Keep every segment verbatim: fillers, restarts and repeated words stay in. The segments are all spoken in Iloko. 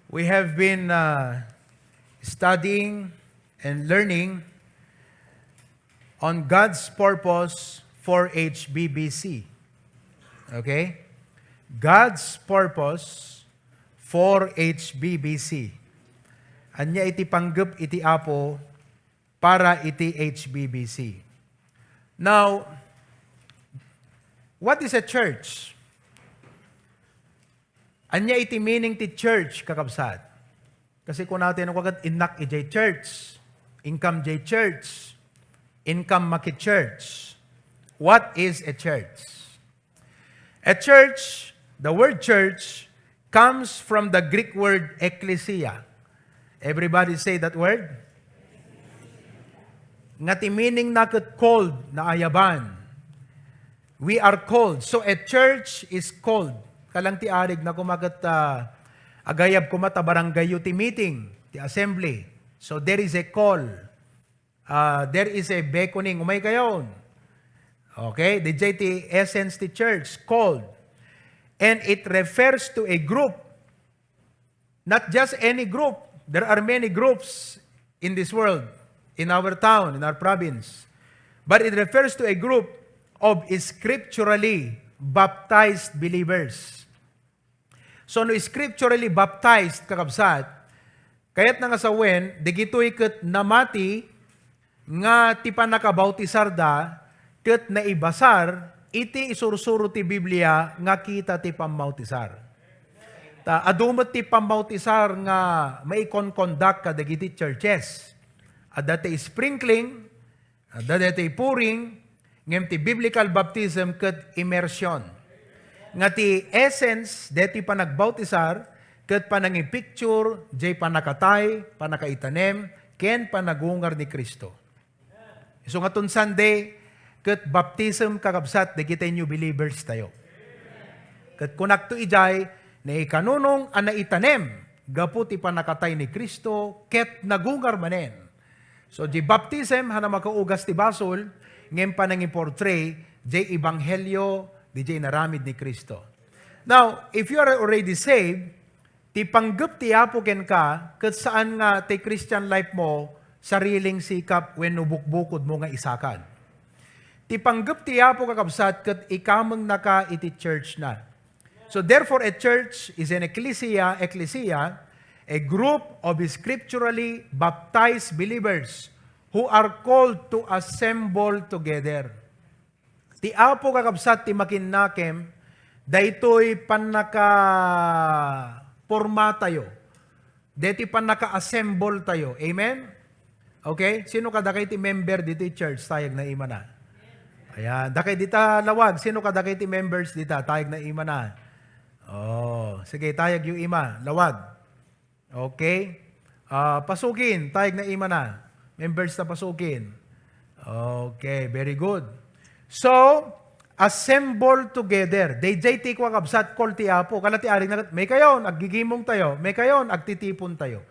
We have been uh, studying and learning on God's purpose for H B B C. Okay? God's purpose for H B B C. Ania iti panggep iti Apo para iti H B B C? Now, what is a church? Ania iti meaning ti church, kakabsat? Kasi kunatayo no kagat innak ijay church, inkam jay church, inkam maki church. What is a church? A church, the word church comes from the Greek word ecclesia. Everybody say that word. Nga ti meaning na ket called, naayaban. We are called. So a church is called. Kalang ti arig na kumagat uh, agayab kumata barangay ti meeting, ti assembly. So there is a call. Uh, there is a beckoning. Umay kayo. Okay? Dijay ti essence ti church, called. And it refers to a group. Not just any group. There are many groups in this world, in our town, in our province. But it refers to a group of scripturally baptized believers. So, no scripturally baptized, kakabsat, kayat na nga sawen, digitoy ket namati nga ti pannakabautisarda ket naibasar iti isursuro ti Biblia nga kita ti pammautisar. Ta adu met ti pammautisar nga maikonkondak kadagiti churches. Adda ti sprinkling, adda daytoy pouring, ngem ti biblical baptism ket immersion. Nga ti essence daytoy panagbautisar ket panangipicture jay pannakatay, pannakaitanem, ken panagungar ni Cristo. Isu nga ton Sunday, ket baptism kakabsat dagiti new believers tayo. Ket kunakto ijay, naikanunong a naitanem gapu ti pannakatay ni Cristo ket nagungar manen. So, di baptism, hana makaugas ti basol, ngem panangiportray, di ebanghelyo, di inaramid ni Cristo. Now, if you are already saved, ti panggep ti Apo kenka, ket saan nga ti Christian life mo, sariling sikap wenno bukbukod mo nga isakad. Ti panggep ti Apo, kakabsat, ket ikamengnaka iti church na. So therefore, a church is an ecclesia, ecclesia, a group of scripturally baptized believers who are called to assemble together. Ti Apo, kakabsat, ti makinnakem, daytoy pannakapormatayo. Deti pannaka-assemble tayo. Amen? Okay? Sino kadakay ti member diti church? Tayag na imana. Ayan. Dakay dita lawag. Sino kadakay ti members dita? Tayag na imana. Oh, sige, tayag yu ima. Lawag. Okay? Ah, Pasukin, tayag na imana. Members ta Pasukin. Okay, very good. So, assemble together. Dayjay ti kua, kabsat, call ti Apo. Kala ti arig na, "Makayon, aggigimong tayo. Makayon, agtitipon tayo."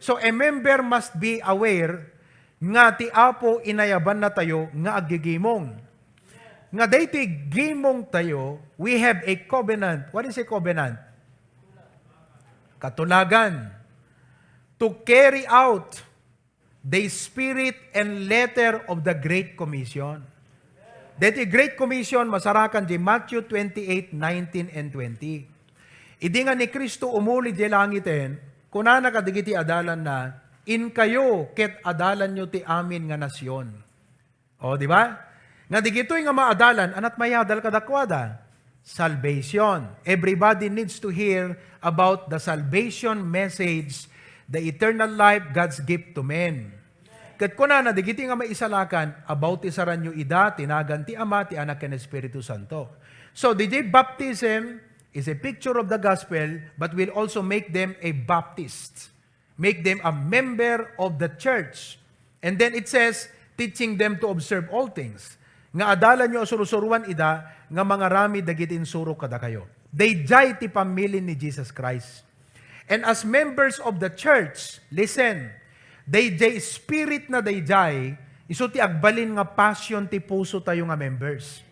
So, a member must be aware nga ti Apo inayabanna tayo nga aggigimong. Nga daytoy gimong tayo, we have a covenant. What is a covenant? Katulagan. To carry out the spirit and letter of the Great Commission. Daytoy Great Commission, masarakan di Matthew twenty-eight nineteen and twenty. Idi nga ni Cristo umuli di langiten, kunana kadagiti adalanna, "Inkayo ket adalanyo ti amin nga nasion." O, di ba? Nga digitoy nga maadalan, anat mayadal kadakuada? Salvation. Everybody needs to hear about the salvation message, the eternal life God's gift to men. Ket kunana, digitoy nga maisalakan, "Abautisaranyo ida ti nagan ti Ama, ti Anak, ken Espiritu Santo." So, the baptism is a picture of the gospel, but will also make them a Baptist. Make them a member of the church. And then it says, "Teaching them to observe all things." Nga adalanyo a sursuroan ida nga mangaramid dagiti insurok kadakayo. Dayjay ti pamilin ni Jesus Christ. And as members of the church, listen, dayjay spirit na dayjay, isu ti agbalin nga passion ti puso tayo nga members.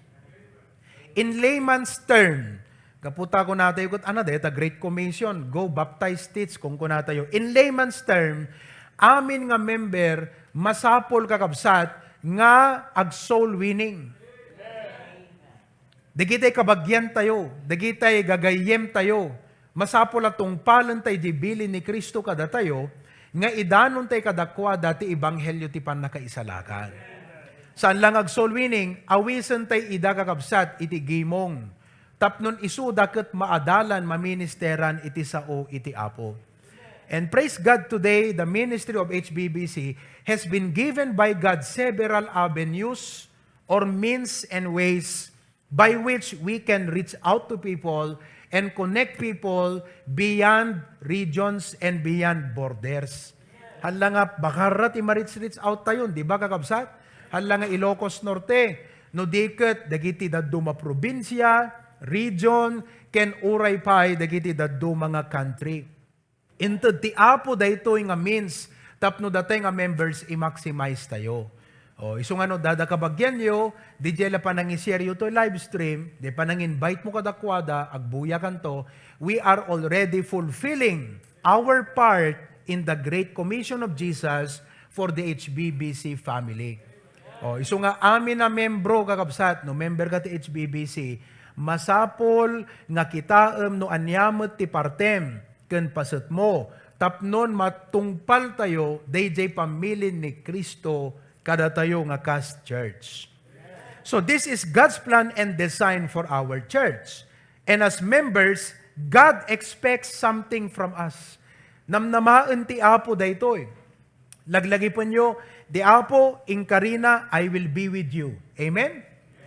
In layman's term, Gapu ta kunatayo ket, ano, dayta Great Commission, "Go, baptize, teach," kunkunatayo. In layman's term, amin nga member, masapul, kakabsat, nga ag-soul winning. Dagitay kabagiantayo, dagitay gagayyemtayo, masapul a tungpalentayo diay bilin ni Cristo kadatayo, nga idanon tayo kadakuada ti ebanghelio ti pannakaisalakan. Saan lang ag-soul winning, awisentayo ida, kakabsat, iti gimong. Tapnon isuda ket maadalan maministeran iti sao iti Apo. And praise God, today, the ministry of H B B C has been given by God several avenues or means and ways by which we can reach out to people and connect people beyond regions and beyond borders. Hala nga, bakarra ti ma-reach-reach out tayon, di ba, kakabsat? Hala nga Ilocos Norte, no di ket dagiti dadduma a probinsia, region, ken uray pay dagiti dadduma nga country. Inted ti Apo daytoy nga means tapno datay nga members i-maximize tayo. O, isu nga no, dada kabagianyo, diay la panangi-share yo toy live stream, diay panangi-invite mo kadakuada, agbuyakanto, we are already fulfilling our part in the Great Commission of Jesus for the H B B C family. O, isu nga amin a membro, kakabsat, no member ka ti H B B C, masapul nga kitaem no ania met ti partem ken pasetmo tapnon matungpaltayo daydiay pamilin ni Cristo kadatayo nga kas church. So this is God's plan and design for our church. And as members, God expects something from us. Namnamaen ti Apo daytoy. Laglagipenyo, "Ti Apo, inkarina, I will be with you." Amen?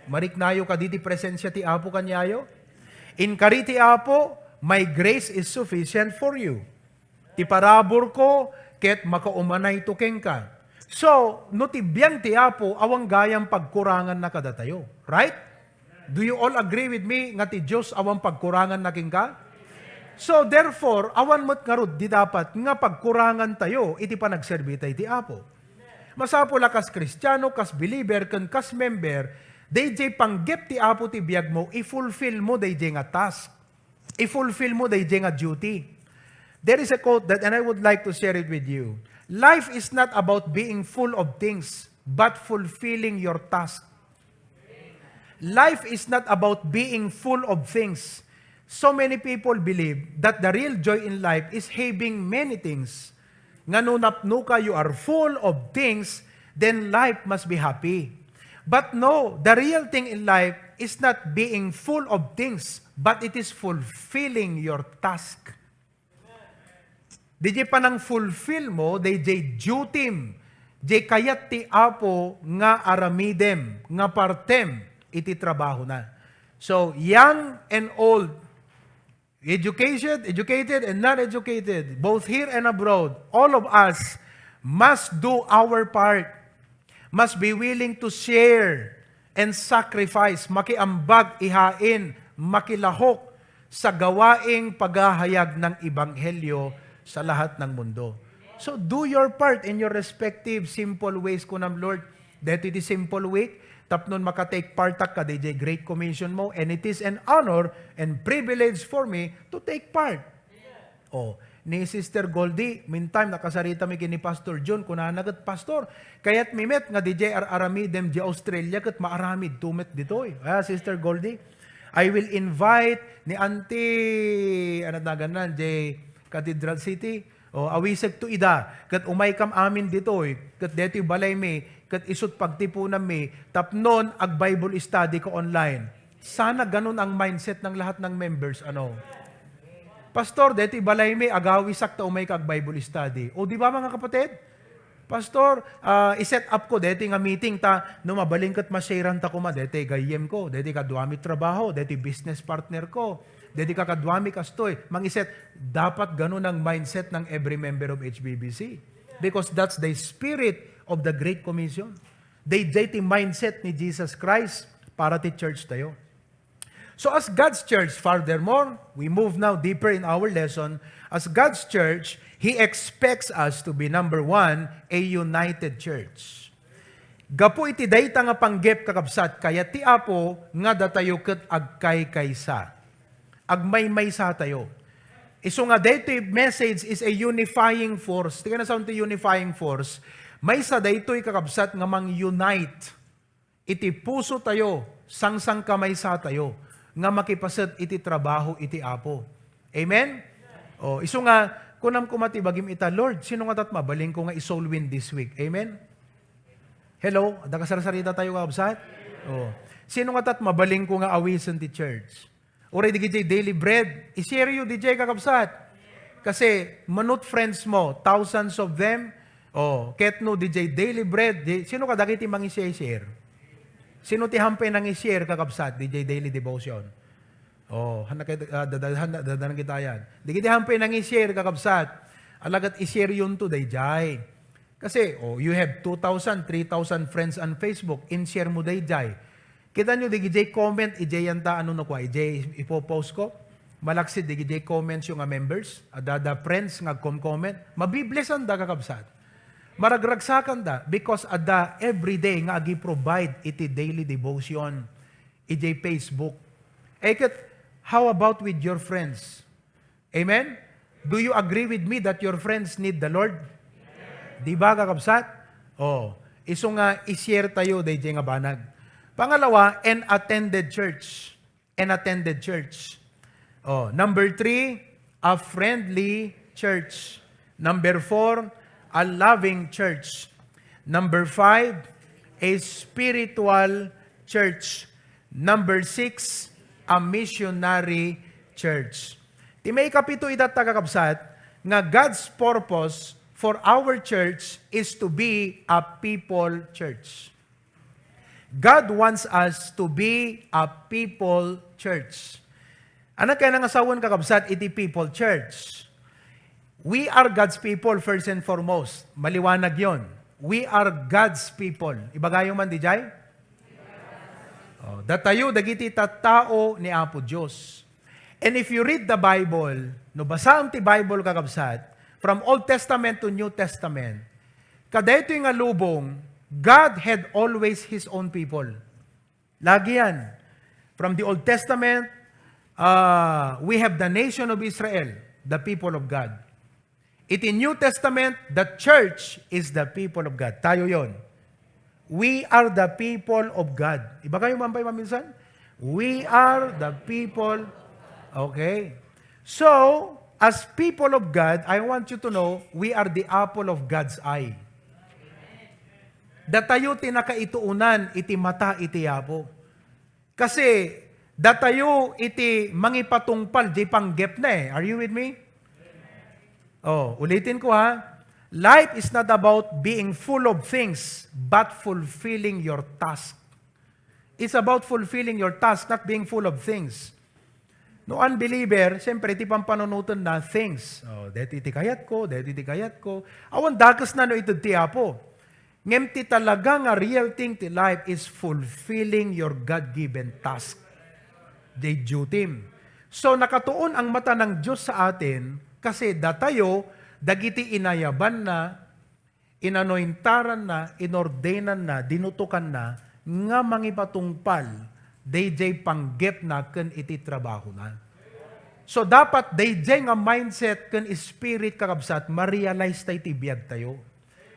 Mariknayo kadi ti presensia ti Apo kaniayo? Inkari ti Apo, "My grace is sufficient for you." Ti paraburko ket makaumanayto kenka. So, no ti biang ti Apo, awan gayam pagkuranganna kadatayo. Right? Do you all agree with me nga ti Dios awan pagkuranganna kenka? So, therefore, awan met ngarud ti dapat nga pagkurangantayo iti panagserbitayo iti Apo. Masapul a kas Kristiano, kas believer, ken kas member, daydiay panggep ti Apo ti biagmo, i-fulfill mo daydiay nga task. I-fulfill mo daydiay nga duty. There is a quote that, and I would like to share it with you. "Life is not about being full of things, but fulfilling your task." Life is not about being full of things. So many people believe that the real joy in life is having many things. Nga no napnoka, you are full of things, then life must be happy. But no, the real thing in life is not being full of things, but it is fulfilling your task. Daydiay panang-fulfill mo daydiay duty-m, diay kayat ti Apo nga aramidem, nga partem iti trabahona. So, young and old, education, educated and non-educated, both here and abroad, all of us must do our part. Must be willing to share and sacrifice, makiambag, ihain, makilahok sa gawaing paghahayag ng ebanghelyo sa lahat ng mundo. So, do your part in your respective simple ways, kunam, Lord. Daytoy ti simple week, tapnon maka-take part-ak kadaydiay Great Commission mo, and it is an honor and privilege for me to take part. Oh, ni Sister Goldie, meantime, nakasaritami ken ni Pastor John, kunana ket, "Pastor, kayatmi met nga daydiay ar-aramidem diay Australia ket maaramidto met ditoy." Ah, Sister Goldie, I will invite ni Auntie, ano naganna, diay Cathedral City. O, awisekto ida, ket umaykam amin ditoy, ket daytoy balaymi, ket isut' pagtipunanmi, tapnon ag-Bible study ka online. Sana ganun ang mindset ng lahat ng members, ano? "Pastor, daytoy balaymi, agawisak ta umayka ag-Bible study." O, di ba, mga kapatid? "Pastor, ah, i-set up ko daytoy nga meeting ta no mabalin ket ma-share-an ta koma daytoy gayyem ko, daytoy kaduami trabaho, daytoy business partner ko, daytoy kakaduami kastoy." Mangiset, dapat ganun ang mindset ng every member of H B B C. Because that's the spirit of the Great Commission. Daydiay ti mindset ni Jesus Christ para ti church tayo. So as God's church, furthermore, we move now deeper in our lesson. As God's church, He expects us to be, number one, a united church. Gapu iti dayta nga panggep, kakabsat, kayat ti Apo nga datayo ket agkaykaysa. Agmaymaysa tayo. Isu nga daytoy message is a unifying force. Ti kayatna ti unifying force, maysa daytoy, kakabsat, nga mang-unite iti puso tayo, sangsangkamaysa tayo, nga makipaset iti trabaho iti Apo. Amen? O, isu nga, kunam koma ti bagim ita, "Lord, sino nga tat mabalin ko nga i-soul win this week?" Amen? Hello? Adda kasarsarita tayo, kakabsat? O. Sino nga tat mabalin ko nga awisen ti church? Uray dagiti daily bread, i-share yo diay, kakabsat. Kasi manut friends mo, thousands of them, o, ket no diay daily bread, di, sino kadagiti mangi-share? Sino ti hampay nangi-share, kakabsat, diay daily devotion? O, hanna kay, ah, dada-, hanna, dadan kita yan. Dagiti hampay nangi-share, kakabsat, alagad i-share yonto daydiay. Kasi, oh, you have two thousand, three thousand friends on Facebook, in-share mo daydiay. Kita nyo, diay comment, idiay yanta, ano no kwa, idiay ipopost ko. Malaksid, diay comments yung nga members, adda, adda friends nga agcom-comment. Mabiblessan da, kakabsat. Maragragsakan da, because adda everyday nga agi-provide iti daily devotion, idiay Facebook. Eh, ket, how about with your friends? Amen? Do you agree with me that your friends need the Lord? Di ba, kakabsat? Oh, isu nga i-share tayo daydiay nga banag. Pangalawa, an attended church. An attended church. Oh, number three, a friendly church. Number four, a loving church. Number five, a spiritual church. Number six, a missionary church. Ti maikapito ita, kakabsat, nga God's purpose for our church is to be a people church. God wants us to be a people church. Ano kaya nga sawen, kakabsat, iti people church? We are God's people, first and foremost. Maliwanag yon. We are God's people. Ibagayo man, diay? Oh, datayo, dagiti tattao ni Apo Dios. And if you read the Bible, no, basaam ti Bible, kakabsat, from Old Testament to New Testament, kadaytoy nga lubong, God had always His own people. Lagi yan. From the Old Testament, uh, we have the nation of Israel, the people of God. Iti New Testament, the church is the people of God. Tayo yon. We are the people of God. Ibagayo man pay maminsan? We are the people. Okay. So, as people of God, I want you to know, we are the apple of God's eye. Datayo ti nakaituonan iti mata iti Apo. Kasi datayo iti mangipatungpal di panggepna eh. Are you with me? Oh, ulitin ko ha. Life is not about being full of things, but fulfilling your task. It's about fulfilling your task, not being full of things. No unbeliever, siyempre, ti pampanunoten na things. Oh, deti ti kayat ko, deti ti kayat ko. Awan dakes na no ited ti Apo. Ngem ti talaga nga real thing ti life is fulfilling your God-given task. Jay duty. So, nakatuon ang mata ng Diyos sa atin kasi datayo, dagiti inayabanna, inanointaranna, inordainanna, dinutukanna, nga mangipatungpal, dayjay panggepna ken iti trabahona. So, dapat dayjay nga mindset ken spirit, kakabsat, ma-realize tay ti biag tayo.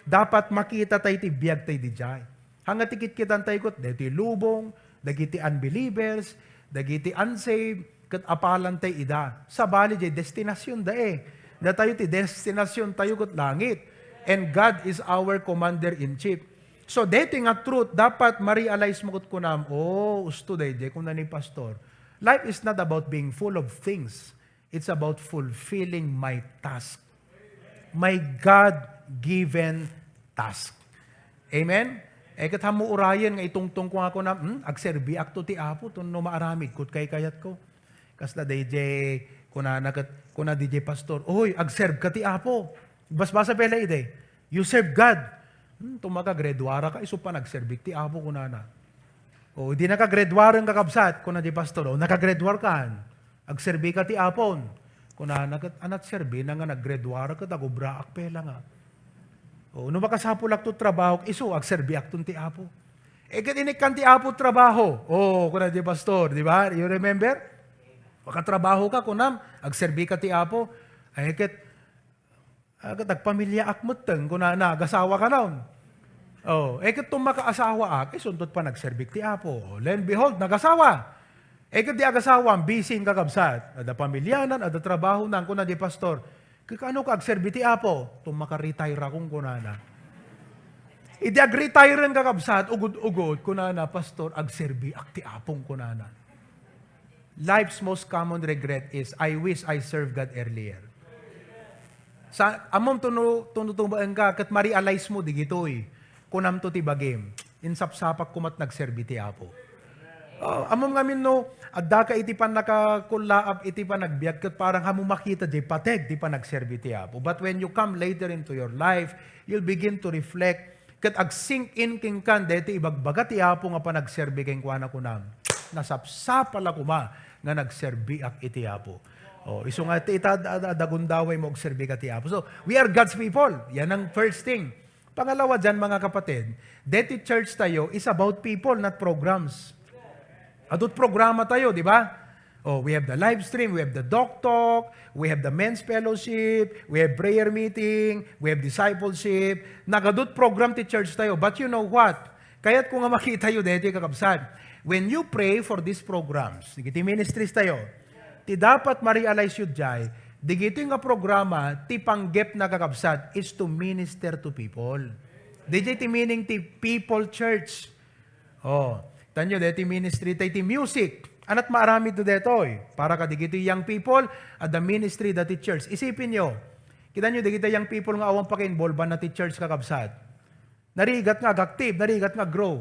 Dapat makita tay ti biag tay dijay. Hanga ti kitkitan tayo ket daytoy lubong, dagiti unbelievers, dagiti unsaved, ket apalan tay ida. Sabali jay destinasyon da eh. Datayo ti destinasyon tayo ket langit. And God is our commander in chief. So, daytoy nga truth, dapat ma-realize mo ket kunam, "Oh, usto dayjay," kuna ni Pastor. Life is not about being full of things. It's about fulfilling my task. My God-given task. Amen? Eh, ket hammo urayen nga itungtong ko nga kuna, "Hmm, agserbiakto ti Apo, to no maaramid ko, kaykayat ko." Kasla dayjay, kunana ket, kuna dayjay pastor, "Oy, agserb ka ti Apo." Basbasa pay la idi, "You serve God." "Hmm, to maka-grade one ka, isu pa nagserbik ti Apo," kunana. O, di naka-grade one, kakabsat, kuna di pastor, "O, naka-grade one kan. Agserbi ka ti Apon." Kunana ket, "Anat serbi na nga nag-grade one ket agubraak pay la nga." O, no makasapulak to trabaho, isu, agserbiak ton ti Apo. Eh, ket inikkan ti Apo trabaho. O, kuna di pastor, di ba? You remember? Makatrabaho ka, kunam, agserbi ka ti Apo. Ay, ket, ah, ket agpamiliaak metten, kunana, agasawa ka laeng. Oh, eh, ket tumakaasawaak, isunto ti panagserbik ti Apo. Lo and behold, nagasawa. Eh, ket di agasawam, busy, kakabsat. Adda pamilianan, adda trabahonan, kuna di pastor, "Ket kaano ka agserbi ti Apo?" "Tumaka-retire akon," kunana. Idi agretire, kakabsat, ugod-ugod, kunana, "Pastor, agserbiak ti Apong," kunana. Life's most common regret is, "I wish I served God earlier." Sa, ammom tuno, tuno tumaen ka, ket ma-realize mo, digitoy. Kunamto ti bagim. Insapsapak komat nagserbi ti Apo. Oh, ammom ngamin no, adda ka iti pannakakullaap iti panagbiag, ket parang haanmo makita diay pateg ti panagserbi ti Apo. But when you come later into your life, you'll begin to reflect, ket ag-sink in kenka daytoy ibagbaga ti Apo nga panagserbi kenkuana, kunam, "Nasapsapa la koma nga nagserbiak iti Apo." Oh, isu nga ti ita, da, da, dagundaway mo agserbi ka ti Apo. So, we are God's people. Yan ang first thing. Pangalawa diyan, mga kapatid, deti church tayo is about people, not programs. Adut programa tayo, di ba? Oh, we have the live stream, we have the Doc Talk, we have the men's fellowship, we have prayer meeting, we have discipleship. Nagadut program ti church tayo. But you know what? Kayat ko nga makita yu deti, kakabsat. When you pray for these programs, dagiti ministries tayo, ti dapat ma-realize yu diay, digitoy nga programa, ti panggepna, kakabsat, is to minister to people. Diay ti meaning ti people church. Oh, tanyo, deti ministry tayo ti music. Anat maaramid to detoy? Para kadigiti young people, adda ministry dati church. Isipin nyo, kita nyo, dagiti young people nga awan pakainvolvean na ti church, kakabsat. Narigat nga ag-active, narigat nga ag-grow.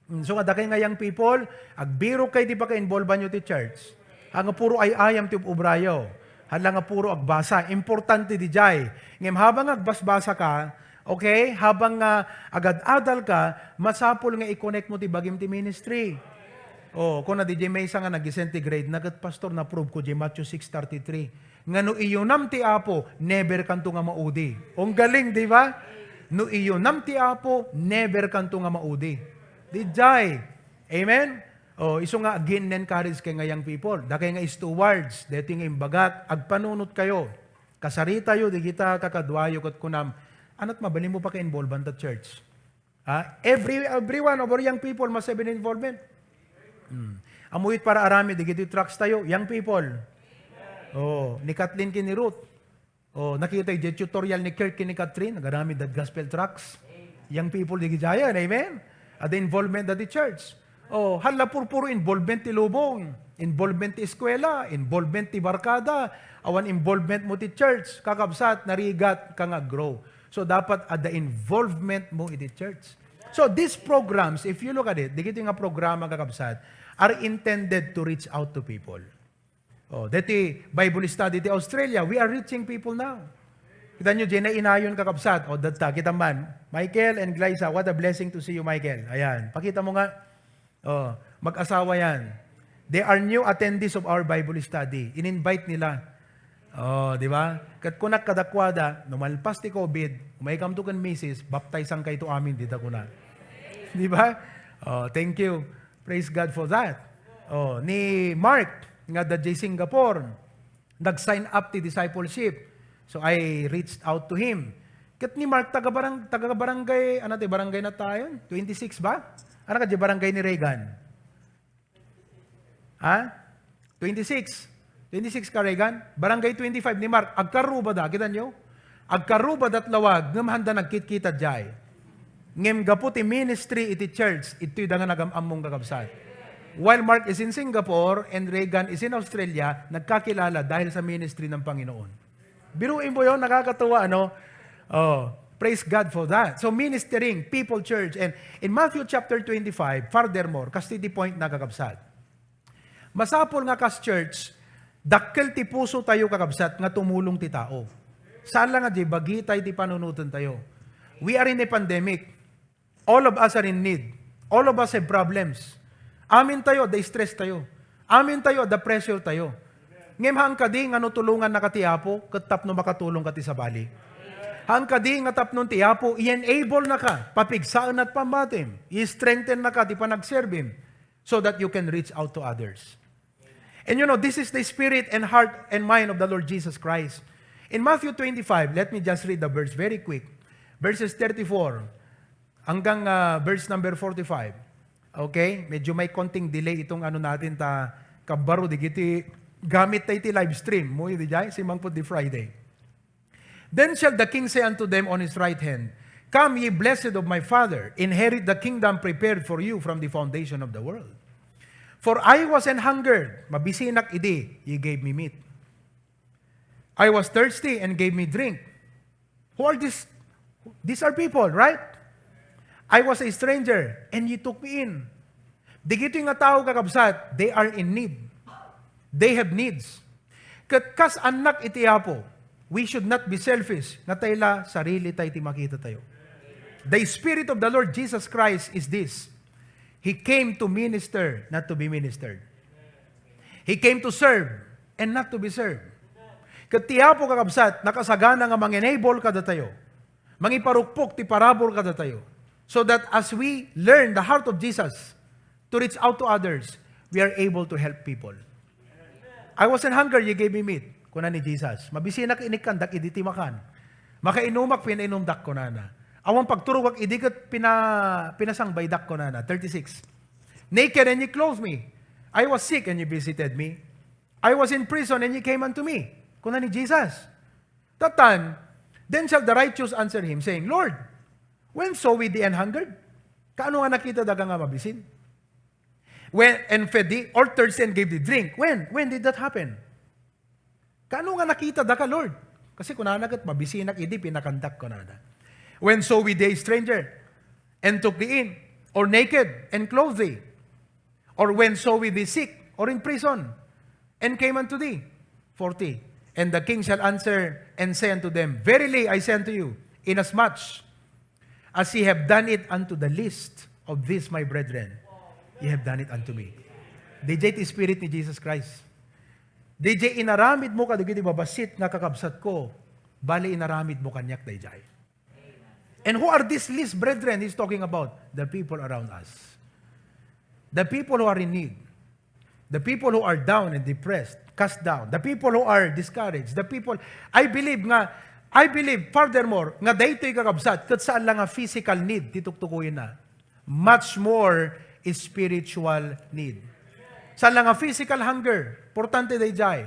Mm, so nga, dakay nga young people, agbirok kay ti pakainvolvean nyo ti church. Ha nga puro ay-ayam ti ub-ubrayo. Hala nga puro agbasa. Importante di jay. Ngem habang agbasbasa ka, okay, habang nga agad-adal ka, masapul nga i-connect mo ti bagim ti ministry. Oh, kuna di jay maysa nga nag-disintegrate na ket, "Pastor, na-prove ko jay Matthew six thirty-three. Nga no iyunam ti Apo, never kanto nga maudi." Ang galing, di ba? No iyunam ti Apo, never kanto nga maudi. Di jay. Amen? Oh, isu nga, again, encourage kay nga young people. Dakay nga stewards, deti nga imbagak, agpanunot kayo. Kasaritayo, di kita kakaduayo ket kunam, "Anat mabalin mo pakainvolvean ta church?" Ha? Every, every one of our young people must have an involvement. Hmm. Ammo it para aramid, digiti tracts tayo, young people. Oh, ni Kathleen ken ni Ruth. Oh, nakita iti tutorial ni Kirk ken ni Catherine, agaramid that gospel tracts. Young people, di gijayan, amen? Adda involvement dati church. Oh, hala purpuro involvement ti lubong, involvement ti eskwela, involvement ti barkada, awan involvement mo ti church, kakabsat, narigat ka nga grow. So, dapat adda involvement mo iti church. So, these programs, if you look at it, digiti nga programa, kakabsat, are intended to reach out to people. Oh, deti Bible study ti Australia, we are reaching people now. Kita nyo, jay nainayon, kakabsat. O, datta, kita man. Michael and Glyza, what a blessing to see you, Michael. Ayan, pakita mo nga. Oh, mag-asawa yan. They are new attendees of our Bible study. In-invite nila. Oh, di ba? Ket kunak kadakuada, no malpas ti covid, umay kamto ken misis, baptize-an kayto amin, dita kuna. Di ba? Oh, thank you. Praise God for that. Oh, ni Mark, nga adda jay Singapore, nag-sign up ti discipleship. So, I reached out to him. Ket ni Mark, taga barang-, taga barangay, ano ti barangay na tayo? Twenty-six ba? Ano ka di barangay ni Reagan? Ha? Twenty-six. Twenty-six ka, Reagan? Barangay twenty-five ni Mark. Agkarrubada, kita nyo? Agkarrubada't lawag, ngem handa nagkitkita jay. Ngem gapu ti ministry iti church, itoy da nga nagam-ammong kakabsat. While Mark is in Singapore and Reagan is in Australia, nagkakilala dahil sa ministry ng Panginoon. Biruin mo yun, nakakatuwa, ano? Oh, praise God for that. So, ministering, people church, and in Matthew chapter twenty-five, furthermore, kastoy ti point na, kakabsat. Masapul nga kas church, dakkel ti puso tayo, kakabsat, nga tumulong ti tao. Saan la nga di bagitay ti panunoten tayo. We are in a pandemic. All of us are in need. All of us have problems. Amin tayo, adda stress tayo. Amin tayo, adda pressure tayo. Ngem haan kadi nga no tulongannaka ti Apo, ket tapno makatulong ka ti sabali. Haan kadi nga tapno ti Apo, i-enable naka, papigsaennaka ti pammatim, i-strengthen naka ti panagserbim, so that you can reach out to others. And you know, this is the spirit and heart and mind of the Lord Jesus Christ. In Matthew twenty-five, let me just read the verse very quick. Verses thirty-four hanggang, ah, verse number forty-five. Okay? Medyo may konting delay itong ano natin ta kabaro digiti gamit ta iti live stream. Mo, di jay? Si Mangpud di Friday. Then shall the king say unto them on his right hand, "Come, ye blessed of my Father, inherit the kingdom prepared for you from the foundation of the world. For I was and hungered, mabisinak idi, ye gave me meat. I was thirsty and gave me drink." Who are these? These are people, right? "I was a stranger and ye took me in." Digitoy nga tao, kakabsat, they are in need. They have needs. Ket kas annak iti Apo, we should not be selfish, nga ta la sarili tay ti makita tayo. The Spirit of the Lord Jesus Christ is this. He came to minister, not to be ministered. He came to serve and not to be served. Ket ti Apo, kakabsat, nakasagana nga mangenable kadatayo, mangiparukpok ti parabur kadatayo, so that as we learn the heart of Jesus to reach out to others, we are able to help people. "I was in hunger, you gave me meat," kuna ni Jesus. "Mabisinak, inikkandak idi ti makan. Makainumak, pinainumdak," kunana. "Awan pagturogak idi ket pina-, pinasangbaydak," kunana. Thirty-six. "Naked and you clothed me. I was sick and you visited me. I was in prison and you came unto me," kuna ni Jesus. That time, then shall the righteous answer him, saying, "Lord, when saw we thee and hungered?" Kaano nga nakita daka nga mabisin? "When, and fed thee, or thirsty and gave thee drink?" When? When did that happen? Kaano nga nakita daka, Lord? Kasi kunana ket, "Mabisinak idi pinakandak," kunana. "When saw we thee a stranger and took thee in, or naked and clothed thee? Or when saw we thee sick or in prison and came unto thee?" forty. And the king shall answer and say unto them, "Verily I say unto you, inasmuch as ye have done it unto the least of these my brethren, ye have done it unto me." Diay ti Spirit ni Jesus Christ. Diay inaramid mo kadagiti babassit nga kakabsat ko, bali inaramid mo kaniak daydiay. And who are these least brethren he's talking about? The people around us. The people who are in need. The people who are down and depressed, cast down. The people who are discouraged. The people, I believe nga, I believe, furthermore, nga daytoy, kakabsat, ket saan la nga physical need ti tuktukoyenna. Much more spiritual need. Saan la nga physical hunger. Importante daydiay.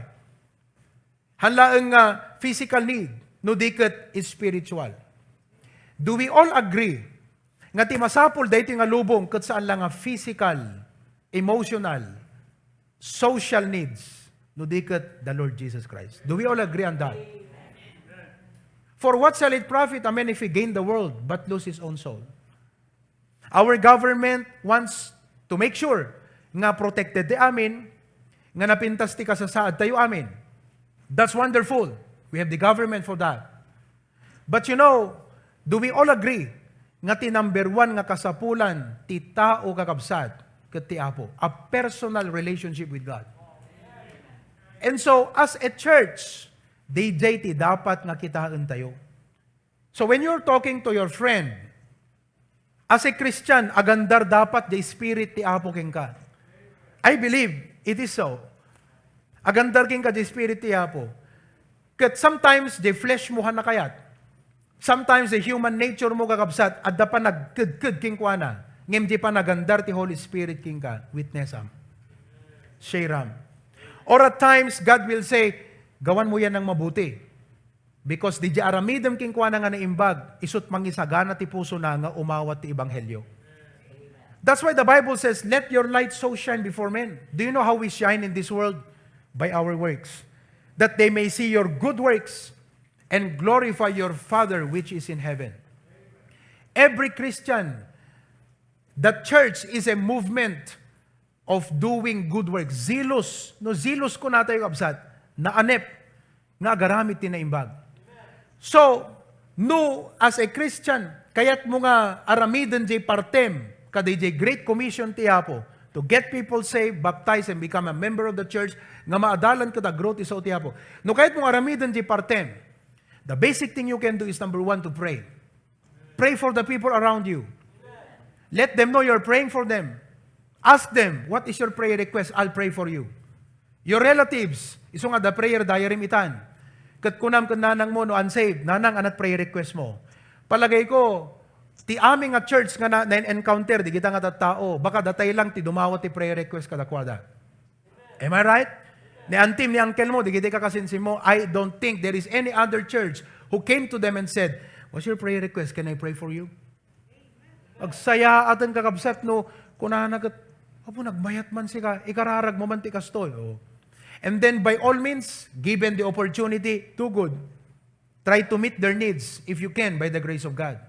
Haan laeng nga physical need, no di ket spiritual. Do we all agree nga ti masapul daytoy nga lubong ket saan la nga physical, emotional, social needs, no di ket the Lord Jesus Christ? Do we all agree on that? "For what shall it profit a man if he gain the world but lose his own soul?" Our government wants to make sure nga protected ti amin, nga napintas ti kasasaad tayo amin. That's wonderful. We have the government for that. But you know, do we all agree nga ti number one nga kasapulan ti tao, kakabsat, ket ti Apo? A personal relationship with God. And so, as a church, daydiay ti dapat nga kitaen tayo. So when you're talking to your friend, as a Christian, agandar dapat diay Spirit ti Apo kenka. I believe it is so. Agandar kenka diay Spirit ti Apo. Ket sometimes, diay flesh mo han nakayat. Sometimes, diay human nature mo, kakabsat, adda panagkedked kenkuana. Ngem diay panagandar ti Holy Spirit kenka, witnessam. Shaream. Or at times, God will say, "Gawan mo yan ng mabuti." Because diay aramidem kenkuana nga naimbag, isut' mangisagana ti pusona nga umawat ti ebanghelio. That's why the Bible says, "Let your light so shine before men." Do you know how we shine in this world? By our works. "That they may see your good works and glorify your Father which is in heaven." Every Christian, the church is a movement of doing good works. Zealous. No zealous kunatayo, kabsat, naanep nga agaramid ti naimbag. So, no, as a Christian, kayat mo nga aramiden diay partem, kadi diay Great Commission ti Apo, to get people saved, baptized, and become a member of the church, nga maadalan ket agro ti sao ti Apo. No kayat mo nga aramiden diay partem, the basic thing you can do is, number one, to pray. Pray for the people around you. Let them know you're praying for them. Ask them, "What is your prayer request? I'll pray for you." Your relatives, isu nga adda prayer diary-m itan. Ket kunam ken nanangmo no unsaved, "Nanang, anat prayer request mo?" Palagayko, ti amin nga church nga na, na-encounter, dagita nga tattao, baka datay lang ti dumawat ti prayer request kadakuada. Am I right? Ni auntie-m, ni uncle-mo, dagiti kakasinsinmo, I don't think there is any other church who came to them and said, "What's your prayer request? Can I pray for you?" Agsayaaten, kakabsat, no kunana ket, "Apo, nagmayat man sika, ikararagmo man ti kastoy." Oh. And then, by all means, given the opportunity, do good. Try to meet their needs if you can by the grace of God.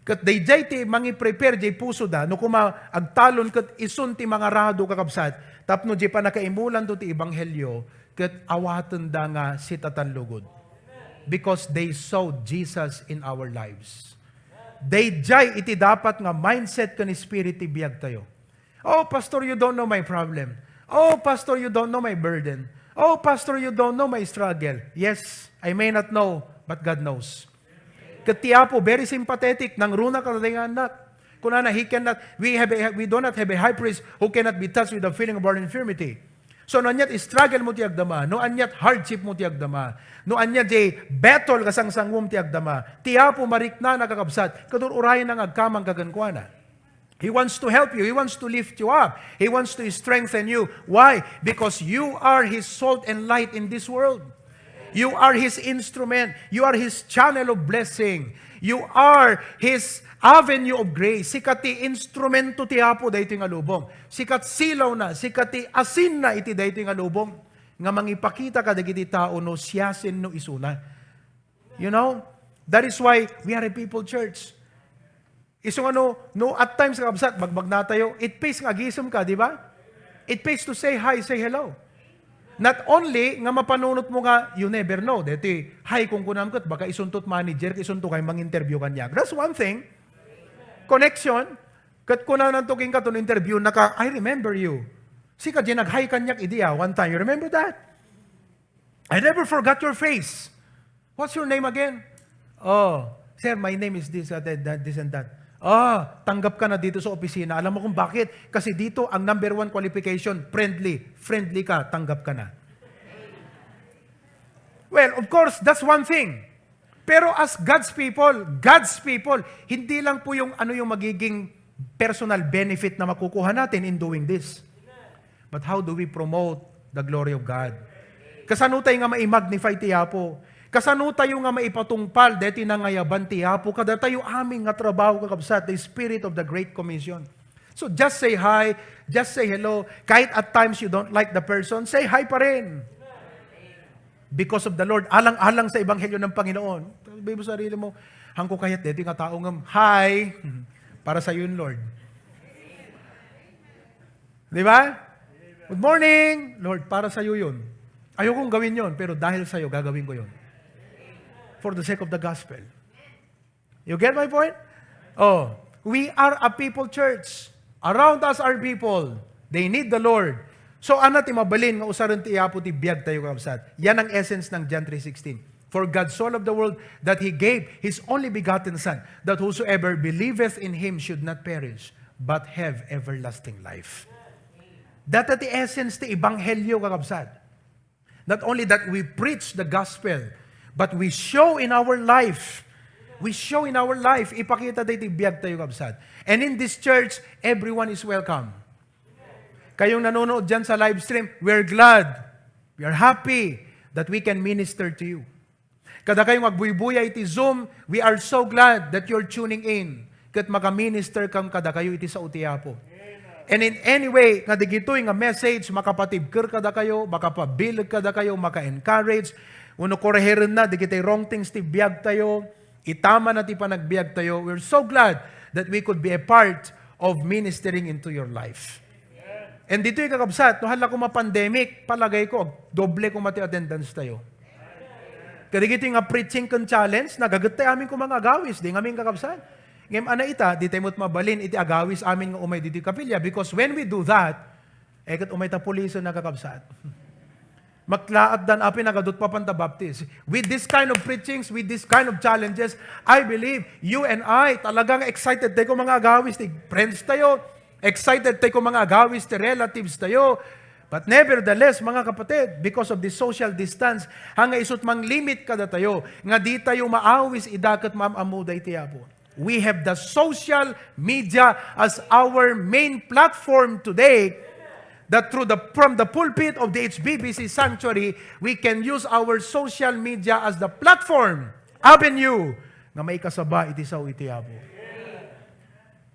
Ket daydiay ti mangi-prepare jay pusoda, no koma agtalon ket isun ti mangarado, kakabsat, tapno jay pannakaimulanto ti ebanghelio, ket awatenda nga sitatan lugod. Because they saw Jesus in our lives. Daydiay iti dapat nga mindset ken spirit ti biagtayo. "Oh, Pastor, you don't know my problem. Oh, Pastor, you don't know my burden. Oh, Pastor, you don't know my struggle." Yes, I may not know, but God knows. Ket ti Apo, very sympathetic, nangruna kadagiti nga annak. Kunana, "He cannot, we have a, we do not have a high priest who cannot be touched with the feeling of our infirmity." So, no aniat struggle mo ti agdama, no aniat hardship mo ti agdama, no aniat jay battle nga sangsanguam ti agdama, ti Apo mariknana, kakabsat, ket ur-urayna nga agkamangka kenkuana. He wants to help you. He wants to lift you up. He wants to strengthen you. Why? Because you are His salt and light in this world. You are His instrument. You are His channel of blessing. You are His avenue of grace. Sika ti instrumento ti Apo daytoy nga lubong. Sika ti silawna, sika ti asinna iti daytoy nga lubong. Nga mangipakita kadagiti tao no siasino isuna. You know? That is why we are a people church. Isu nga no, no at times, kakabsat, bagbagnatayo, it pays nga agisem ka, di ba? It pays to say hi, say hello. Not only nga mapanunot mo nga, you never know, deti, hi, kung kunam ket, baka isunto ti manager, isunto kay mang-interview kaniak. That's one thing. Connection, ket kunananto kenka no interview naka, "I remember you." Sika jay nag-hi kaniak idi, ah, one time. You remember that? "I never forgot your face. What's your name again?" "Oh, sir, my name is this, uh, that, that, this and that." "Ah, tanggap ka na dito sa opisina. Alam mo kung bakit? Kasi dito ang number one qualification, friendly. Friendly ka, tanggap ka na." Well, of course, that's one thing. Pero as God's people, God's people, hindi lang po yung ano yung magiging personal benefit na makukuha natin in doing this. But how do we promote the glory of God? Kasano tayo nga ma-magnify ti Apo? Kasano tayo nga maipatungpal deti nangayaban ti Apo? Kadatayo amin nga trabaho, kakabsat, the spirit of the Great Commission. So just say hi, just say hello. Kahit at times you don't like the person, say hi pa rin. Because of the Lord, alang-alang sa ebanghelyo ng Panginoon. Sabi mo sa sarili mo, "Hangko kayat deti nga tao ngem, hi, para sa yun, Lord." Di ba? "Good morning, Lord, para sa iyo yun. Ayokong gawin yun, pero dahil sa iyo, gagawin ko yun. For the sake of the gospel." You get my point? Oh, we are a people church. Around us are people. They need the Lord. So, ana ti mabalin nga usaren ti Apo ti biag tayo, kakabsat. Yan ang essence ng John three sixteen. "For God so loved the world that He gave His only begotten Son, that whosoever believeth in Him should not perish, but have everlasting life." Data ti essence ti ebanghelyo, kakabsat. Not only that we preach the gospel, but we show in our life. We show in our life. Ipakita tayo ti biag tayo, kabsat. And in this church, everyone is welcome. Kayong nanonood dyan sa live stream, we're glad. We are happy that we can minister to you. Kadakayo nga agbuybuya iti Zoom, we are so glad that you're tuning in. Ket makaminister kam kadakayo iti sao ti Apo. And in any way nga digitoy nga message makapatibker kadakayo, makapabileg kadakayo, maka-encourage, wenno koreherenna digitoy wrong things ti biag tayo, itamanna ti panagbiag tayo. We're so glad that we could be a part of ministering into your life. And ditoy, kakabsat, no, hala koma pandemic, palagayko, doble koma ti attendance tayo. Kadagitoy nga preaching ken challenge, nagaget tayo amin koma nga agawis, di ngamin, kakabsat. Ngem ana ita, di tayo met mabalin iti agawis amin nga umay ditoy kapilya, because when we do that, eh, ket umay ta pulisen, kakabsat. Maklaat dan apay nagadut papan ta baptis. With this kind of preachings, with this kind of challenges, I believe you and I, talagang excited tayo koma nga agawis ti friends tayo, excited tayo koma nga agawis ti relatives tayo, But nevertheless, mga kapatid, because of the social distance, hanga isut' manglimit kadatayo, nga di tayo maawis ida ket maam-ammoda iti Apo. We have the social media as our main platform today, that through the, from the pulpit of the H B B C Sanctuary, we can use our social media as the platform, avenue, nga maikasaba iti sao iti Apo.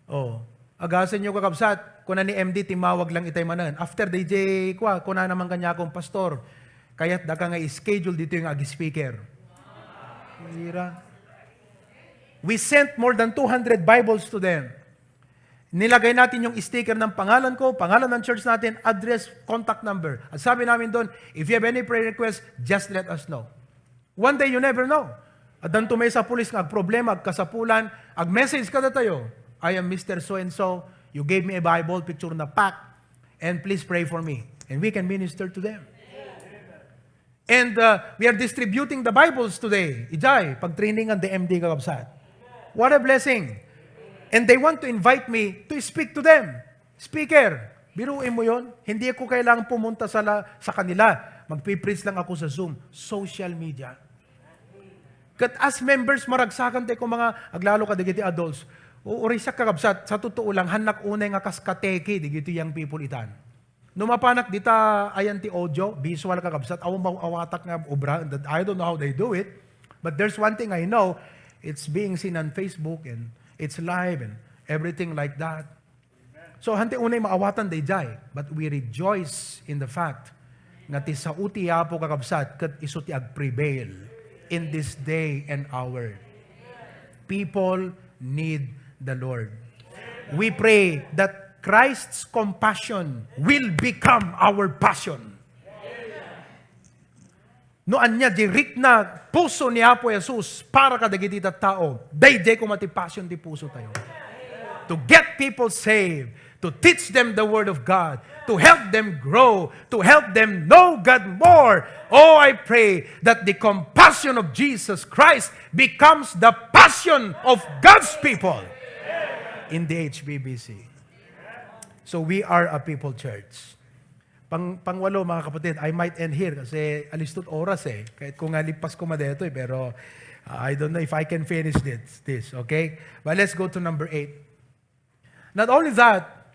Oh, agasen yo, kakabsat, kuna ni M D, timmawag lang itay manen. After D J, kwa, kuna naman kanya akong, "Pastor, kayat daka nga i-schedule dito yung ag-speaker." Ira. We sent more than two hundred Bibles to them. Nilagay natin yung sticker ng pangalan ko, pangalan ng church natin, address, contact number. At sabi namin doon, "If you have any prayer request, just let us know." One day, you never know. Addan tumay sa pulis nga agproblema, agkasapulan, ag-message kadatayo, "I am Mister So and So. You gave me a Bible, picture na pack, and please pray for me." And we can minister to them. And, uh, we are distributing the Bibles today. Ijay, pagtrainingan the M D, kakabsat. What a blessing. And they want to invite me to speak to them. Speaker, biruin mo yon? Hindi ako kailangan pumunta sa, la, sa kanila. Magpipreach lang ako sa Zoom. Social media. Ket as members, maragsakan tayo kung mga aglalo ka dagiti adults. O, uray siak, kakabsat, sa totoo lang, hannak unay nga kas kateki, dagiti young people itan. No mapanak dita, ayan ti audio, visual, kakabsat, awan maawatak nga obra, and I don't know how they do it. But there's one thing I know, it's being seen on Facebook and it's live and everything like that. So, hanti unay maawatan dayjay, but we rejoice in the fact nga ti sao ti Apo, kakabsat, ket isu ti agprevail in this day and hour. People need the Lord. We pray that Christ's compassion will become our passion. No ania di rikna puso ni Apo Jesus para kadagiti tattao, daydiay koma ti passion ti puso tayo. To get people saved, to teach them the Word of God, to help them grow, to help them know God more. Oh, I pray that the compassion of Jesus Christ becomes the passion of God's people in the H B B C. So we are a people church. Pang, pangwalo, mga kapatid, I might end here kasi alistot oras eh. Kahit ko nga lipas ko madetoy, pero, uh, I don't know if I can finish this, this, okay? But let's go to number eight. Not only that,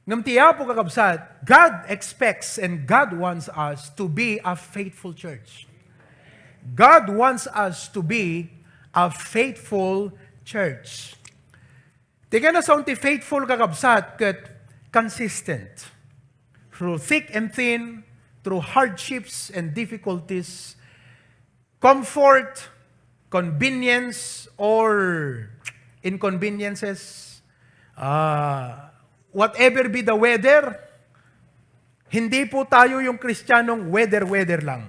ngem ti Apo, kakabsat, God expects and God wants us to be a faithful church. God wants us to be a faithful church. Ti kanasaon ti faithful, kakabsat, ket consistent. Through thick and thin, through hardships and difficulties, comfort, convenience, or inconveniences, ah, whatever be the weather, hindi po tayo yung Kristiyanong weather-weather lang.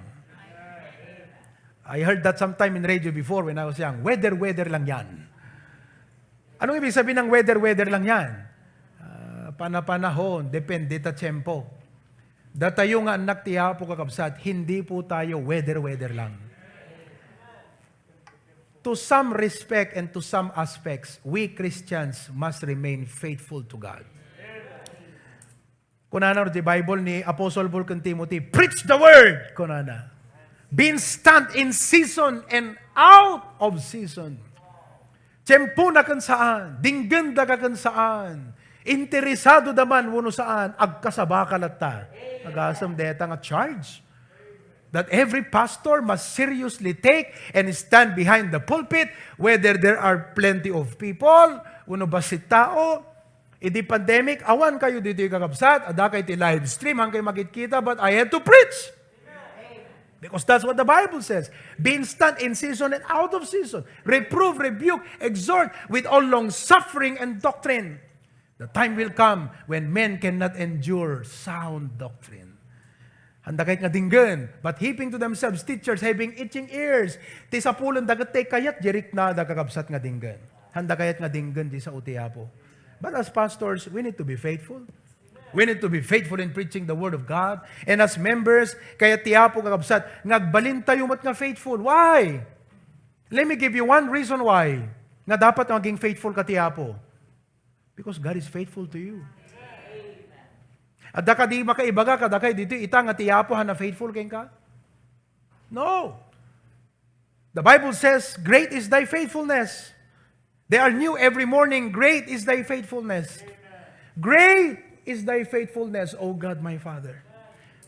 I heard that sometime in radio before when I was young. Weather-weather lang yan. Anong ibig sabihin ng weather-weather lang yan? Ah, panapanahon, depende ta tiyempo. Datayo nga anak ti Apo, kakabsat, hindi po tayo weather-weather lang. To some respect and to some aspects, we Christians must remain faithful to God. Kunana ti Bible ni Apostle Paul ken Timothy, "Preach the word," kunana. "Be instant in season and out of season." Tiempo na ken saan, dinggen da ka ken saan, interesado da man wenno saan, agkasaba ka latta. Agasem deta nga charge that every pastor must seriously take and stand behind the pulpit, whether there are plenty of people, wenno bassit tao. Idi pandemic, awan kayo ditoy, kakabsat, adda kay ti live stream, han kay makitkita, but I had to preach. Because that's what the Bible says. Be instant in season and out of season. Reprove, rebuke, exhort with all long suffering and doctrine. The time will come when men cannot endure sound doctrine. Handa kayat nga dinggen, but heaping to themselves teachers having itching ears. Ti sapulen daket ti kayat, di riknada, kakabsat, nga dinggen. Handa kayat nga dinggen ti sao ti Apo. But as pastors, we need to be faithful. We need to be faithful in preaching the word of God. And as members, kayat ti Apo, kakabsat, nga agbalin tayo met nga faithful. Why? Let me give you one reason why nga dapat maging faithful ka ti Apo. Because God is faithful to you. Adda kadi makaibaga kadakayo ditoy ita nga ti Apo haan a faithful kenka? No. The Bible says, "Great is thy faithfulness. They are new every morning. Great is thy faithfulness. Great is thy faithfulness, O God my Father."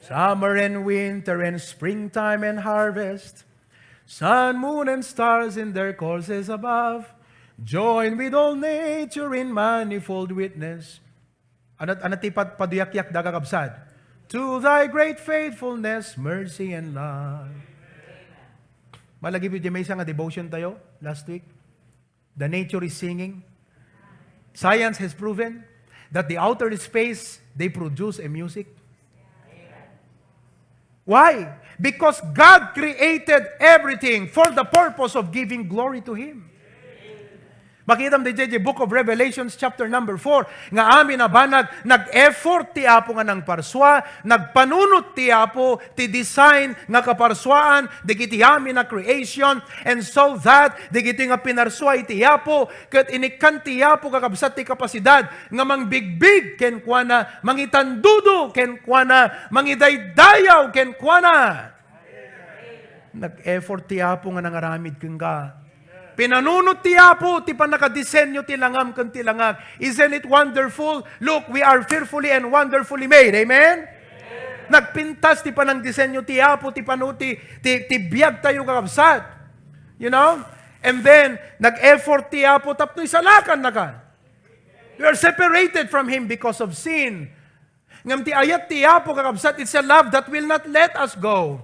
Summer and winter and springtime and harvest, sun, moon, and stars in their courses above, join with all nature in manifold witness. Ano, ano ti pad-, paduyakyak da, kakabsat? To thy great faithfulness, mercy, and love. Malagip iti maysa nga devotion tayo last week. The nature is singing. Science has proven that the outer space, they produce a music. Why? Because God created everything for the purpose of giving glory to Him. Makita mo di, di Book of Revelations chapter number four, nga amin a banag, nag-effort ti Apo nga nangparsua, nagpanunot ti Apo ti design nga kaparsuaan dagiti amin a creation, and so that dagiti nga pinarsua iti Apo, ket inikkan ti Apo, kakabsat, ti kapasidad nga mangbigbig kenkuana, mangitandudo kenkuana, mangidaydayaw kenkuana. Nag-effort ti Apo nga nangaramid kenka. Pinanunot ti Apo ti pannakadesenyo ti langam ken ti langak. Isn't it wonderful? Look, we are fearfully and wonderfully made. Amen? Nagpintas ti panangdesenyo ti Apo, ti panu-, ti, ti, ti biag tayo, kakabsat. You know? And then, nag-effort ti Apo tapno isalakannaka. You are separated from Him because of sin. Ngem ti ayat ti Apo, kakabsat, it's a love that will not let us go.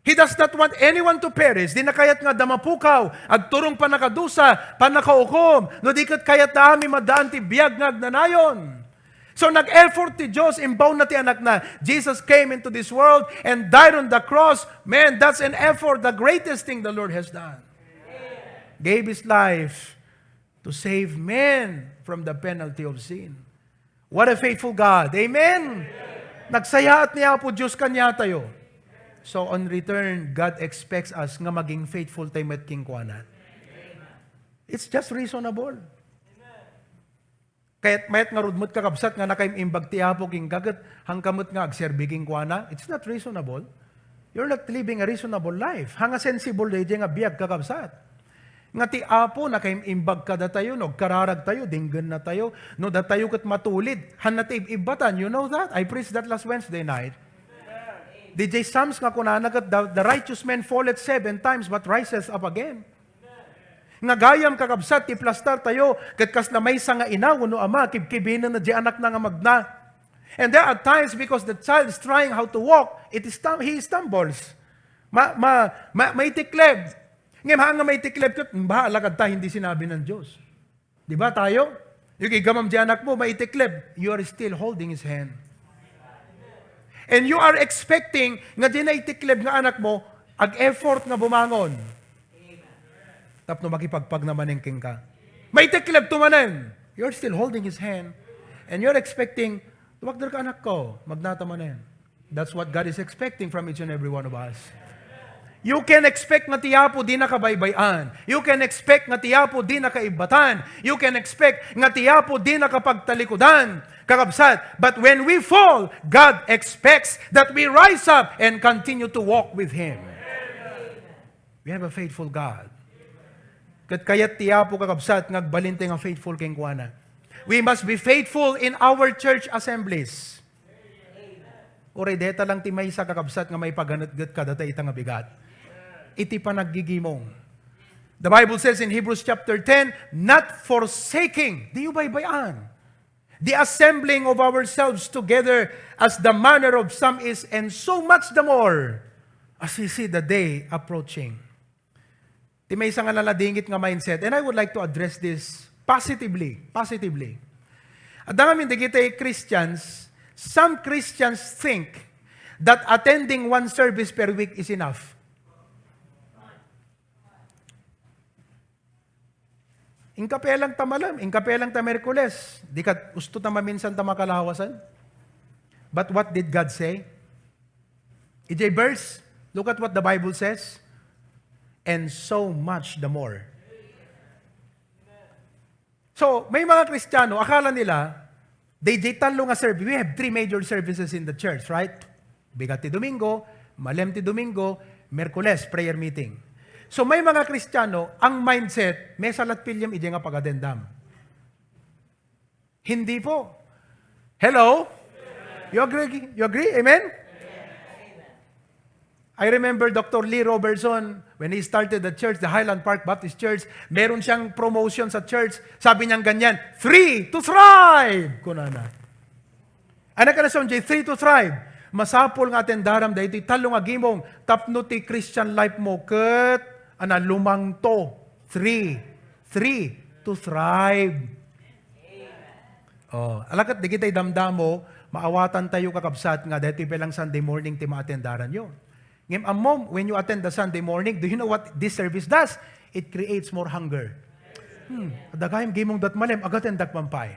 He does not want anyone to perish. Dina kayat nga adda mapukaw, agturong pannakadusa, pannakaukom, no di ket kayatda amin maddaan ti biag nga agnanayon. So, nag-effort ti Dios, imbaonna ti Anakna. Jesus came into this world and died on the cross. Man, that's an effort, the greatest thing the Lord has done. Gave His life to save men from the penalty of sin. What a faithful God. Amen? Nagsayaat ni Apo Dios kaniatayo. So, on return, God expects us nga maging faithful tayo met kenkuana. It's just reasonable. Kayat mayat ngarud met, kakabsat, nga nakaimbag ti Apo kenka ket haanka met nga agserbi kenkuana? It's not reasonable. You're not living a reasonable life. Haan nga sensible daydiay nga biag, kakabsat. Nga ti Apo, nakaimbag kadatayo, no, agkararagtayo, dinggennatayo, no, datayo ket matulid, haanna ti ib-ibbatan. You know that? I preached that last Wednesday night. Daydiay Psalms nga kunana ket, "The, the righteous man falleth seven times but riseth up again." Nga gayam, kakabsat, ti plastartayo, ket kasla maysa nga ina wenno ama, kibkibinenna diay anakna nga magna. And there are times, because the child is trying how to walk, it is stum-, he stumbles. Ma-, ma-, ma-, maitikleb. Ngem haan nga maitikleb ket, "Bahala ka, hindi sinabi ng Diyos." Di ba tayo? Yung igamam di anak mo, maitikleb, you are still holding his hand. And you are expecting nga di naitikleb nga anak mo, ag-effort nga bumangon. Tapno makipagpagna manen kenka. Maitikleb to manen. You're still holding his hand. And you're expecting, "Tumakder ka, anak ko, magnata manen." That's what God is expecting from each and every one of us. You can expect nga ti Apo di nakabaybay-an. You can expect nga ti Apo di nakaibbatan. You can expect nga ti Apo di nakapagtalikudan. Kakabsat, but when we fall, God expects that we rise up and continue to walk with Him. We have a faithful God. Ket kayat ti Apo, kakabsat, nga agbalin tayo nga faithful kenkuana. We must be faithful in our church assemblies. Uray deta lang ti maysa, kakabsat, nga maipaganetget kadata ita nga bigat. Iti panaggigimong. The Bible says in Hebrews chapter ten, "Not forsaking," diyo baybay-an, "the assembling of ourselves together as the manner of some is, and so much the more as we see the day approaching." Ti maysa nga naladingit nga mindset, and I would like to address this positively, positively. Adda ngamin dagiti Christians, some Christians think that attending one service per week is enough. Inkape lang ta malem, inkape lang ta Miyerkules, di ket usto ta maminsan ta makalawasan. But what did God say? Idiay verse, look at what the Bible says, "And so much the more." So, may mga Kristiyano, akala nila, Dayjay tallo nga service, we have three major services in the church, right? Bigat ti Domingo, Malem ti Domingo, Miyerkules, prayer meeting. So, may mga Kristiyano, ang mindset, mesa lat piliem idiay nga pag-attendam. Hindi po. Hello? You agree? You agree? Amen? I remember Doctor Lee Roberson, when he started the church, the Highland Park Baptist Church, meron siyang promotion sa church. Sabi niyang ganyan, "Three to thrive!" Kunana. Ano ka na, Sonjay? "Three to thrive." Masapul nga attendaram daytoy tallo nga gimong tapno ti Christian life mo ket, ana, lumangto. Three. Three to thrive. Oh, ala ket dagiti damdamo, maawatantayo, kakabsat, nga daytoy pay lang Sunday morning ti maatendaranyo. Ngem ammom, when you attend the Sunday morning, do you know what this service does? It creates more hunger. Hmm, adda gayam gimong dat Malem, agatendak man pay.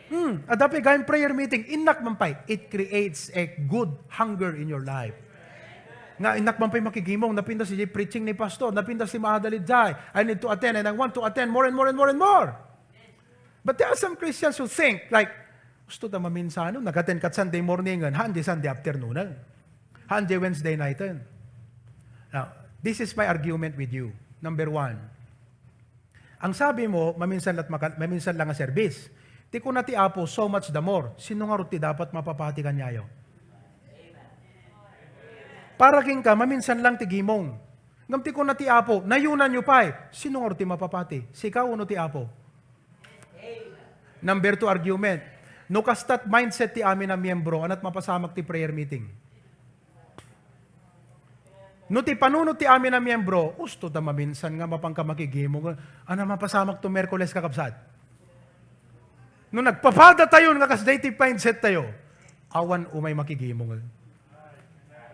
Hmm, adda pay gayam prayer meeting, innak man pay. It creates a good hunger in your life. Nga innak man pay makigimong, napintas idiay preaching ni pastor, napintas ti maadal idiay. I need to attend and I want to attend more and more and more and more. But there are some Christians who think, like, "Usto ta maminsan, no? Nag-attend kat Sunday morning, haan di Sunday afternoon, eh. Haan di Wednesday night, eh." Now, this is my argument with you. Number one, ang sabi mo, maminsan lat maka-, maminsan lang nga service. Ti kuna ti Apo, "So much the more." Sino ngarud ti dapat mapapati kaniayo? Para kenka, maminsan lang ti gimong. Ngem ti kuna ti Apo, "Nayunanyo pay." Sino ngarud ti mapapati? Sika wenno ti Apo? Number two argument, no kastat mindset ti amin a miyembro, ania't mapasamak ti prayer meeting? No ti panunot ti amin a miyembro, usto ta maminsan nga mapanka makigimong, ania mapasamak to Miyerkules, kakabsat? No nagpapadatayon nga kasdiay ti mindset tayo, awan umay makigimong.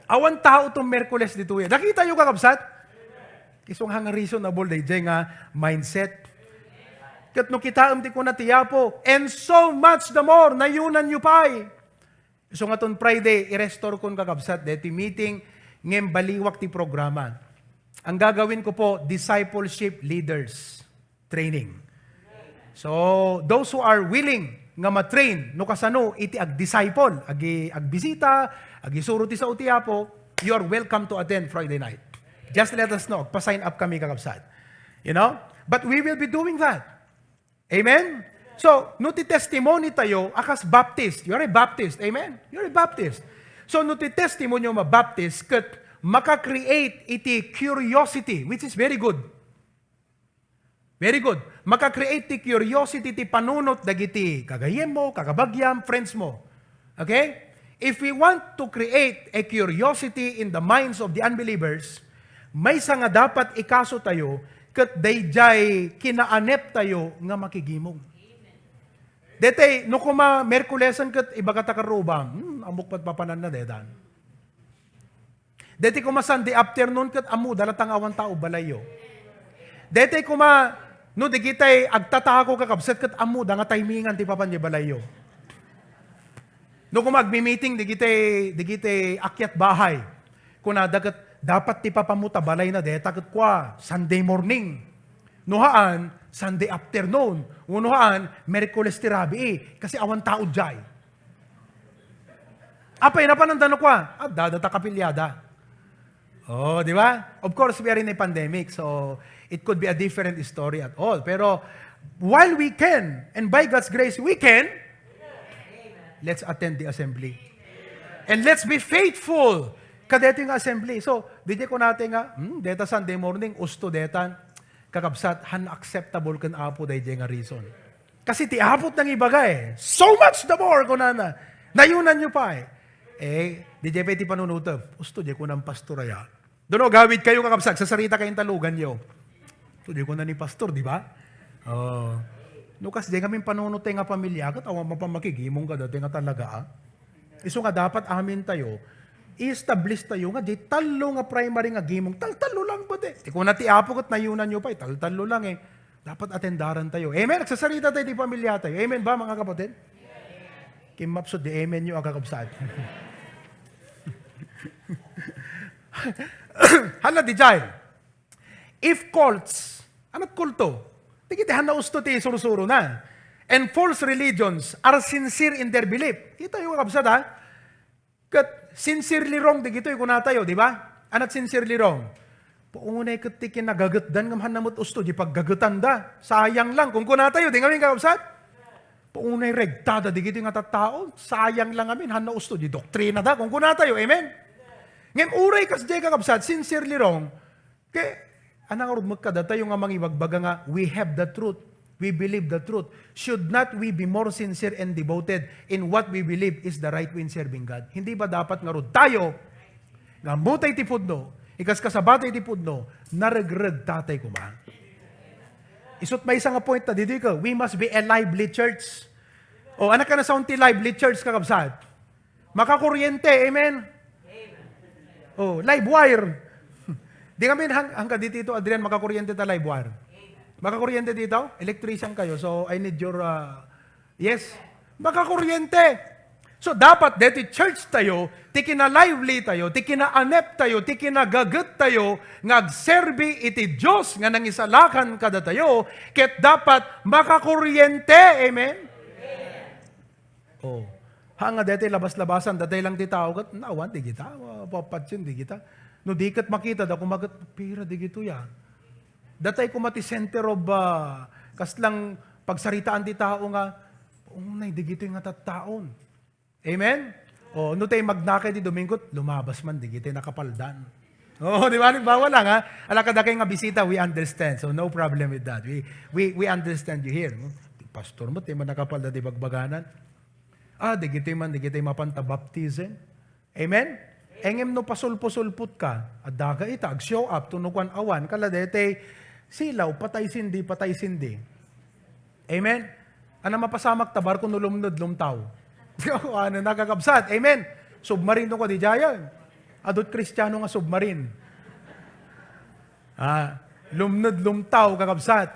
Awan tao to Miyerkules ditoy. Nakitayo, kakabsat? Isu nga reasonable dayjay nga mindset. Ket no kitaem ti kuna ti Apo, "And so much the more, nayunanyo pay." Isu nga ton Friday, i-restore kon, kakabsat, daytoy meeting, ngem baliwak ti programa. Ang gagawin ko po, discipleship leaders training. So, those who are willing nga ma-train no kasano iti ag-disciple, agi-, agbisita, agisuro ti sao ti Apo, you are welcome to attend Friday night. Just let us know. Agpa-sign up kami, kakabsat. You know? But we will be doing that. Amen? So, no ti testimony tayo, a kas Baptist. You're a Baptist. Amen? You're a Baptist. So, no ti testimony mo a Baptist, ket maka-create iti curiosity, which is very good. Very good. Maka-create ti curiosity ti panunot dagiti gagayyemmo, kakabagiam, friends mo. Okay? If we want to create a curiosity in the minds of the unbelievers, maysa nga dapat ikaso tayo ket dayjay kinaanep tayo nga makigimong. Daytay, no kuma Merkulesen ket ibagata karubam, hmm, ammok pagpapananna detan. Daytay kuma Sunday afternoon ket ammoda latta nga awan tao balayyo. Daytay kuma no dagitay agtatako, kakabsat, ket ammoda nga timingan ti papan idiay balayyo. No kuma agmi-meeting dagitay, dagitay akyat bahay, kunada ket dapat ti papammo ta balayna dayta ket kua, Sunday morning. No haan, Sunday afternoon. Wenno haan, Merkules ti rabii, kasi awan tao diay. Apay, napananda no kua? Adda data kapiliada. Oh, di ba? Of course, we are in a pandemic, so it could be a different story at all. Pero while we can, and by God's grace, we can, let's attend the assembly. And let's be faithful kadaytoy nga assembly. So, dayjay kunatayo nga, hmm, deta Sunday morning, usto detan. Kakabsat, han acceptable ken Apo dayjay nga reason. Kasi ti Apo ti nangibaga, eh. "So much the more," kunana. "Nayunanyo pay." Eh, dayjay pay ti panunotem. Usto diay kunan pastor aya. Dono, agawidkayo, kakabsat, sarsarita kayo ti luganyo. Usto diay kuna ni pastor, di ba? Oh. No kasdiay ngamin panunot tayo nga pamilya, ket awan man pay makigimong kadatayo nga talaga, ah. Isu nga dapat amin tayo, i-establish tayo nga diay tallo nga primary nga gimong, taltallo lang pati. Ti kuna ti Apo ket nayunanyo pay, taltallo lang eh. Dapat atendaran tayo. Amen? Nagsarsarita tayo ti pamilya tayo. Amen ba, mga kapatid? Kimmapsut di amen yo, a kakabsat. Hala, dayjay. If cults, ania't kulto? Dagiti han nausto ti sursurona. And false religions are sincere in their belief. Itayo, kakabsat, ha? Ket sincerely wrong digitoy kunatayo, di ba? Ania ti sincerely wrong? Paunay ket ti kinagagetdan ngem hanna met usto di paggagetanda. Sayang lang, kunkunatayo, di ngamin, kakabsat? Paunay regtada digitoy nga tattao. Sayang lang ngamin, hanna usto di doktrinada, kunkunatayo. Amen? Ngem uray kasdiay, kakabsat, sincerely wrong, Kay, ania ngarud met kadatayo nga mangibagbaga nga, "We have the truth. We believe the truth." Should not we be more sincere and devoted in what we believe is the right way in serving God? Hindi ba dapat ngarud tayo, nga ammota iti pudno, ikaskasabata iti pudno, naregregtatay koma? Isut' maysa nga point ta didi ka, we must be a lively church. O, ania nga nasaon ti lively church, kakabsat? Makakuryente, amen? Oh, live wire. Di kami hang, hangka dito, Adrian, makakuryente ta live wire. Makakuryente dito? Electrician kayo, so I need your, uh, yes? Makakuryente. So, dapat deti church tayo, ti kina-lively tayo, ti kinaanep tayo, ti kinagaget tayo, nga agserbi iti Dios nga nangisalakan kadatayo, ket dapat makakuryente. Amen? Oh. Ha nga daytoy labas-labasan, datay lang ti tao ket, "Awan, di kita, ah, papatien, di kita." No di ket makita, da kumaget, "Pira di gito ya?" Datay kuma ti center of, ah, kaslang pagsaritaan ti tao nga, "Unay, di gito nga tattaon." Amen? Oh, no tay magnakay di Domingo, lumabas man, di gito nakapaldan. Oo, di ba? Halimbawa lang, ha? Ala, kadakay nga bisita, we understand. So, no problem with that. We, we, we understand you here. Pastor mo, di man nakapalda di bagbaganan. Ah, di gitoy man, di gitoy mapanta baptism. Amen? Engem no pasulpo-sulpot ka, adda ka ita, ag-show up, tunukan awan, kala detay, silaw, patay sindi, patay sindi. Amen? Ana mapasamak ta barko no lumned, lumtaw. Ano, nakakabsat? Amen? Submarine no ka di jayan. Adut Kristiano nga submarine. Ah, lumned, lumtaw, kakabsat.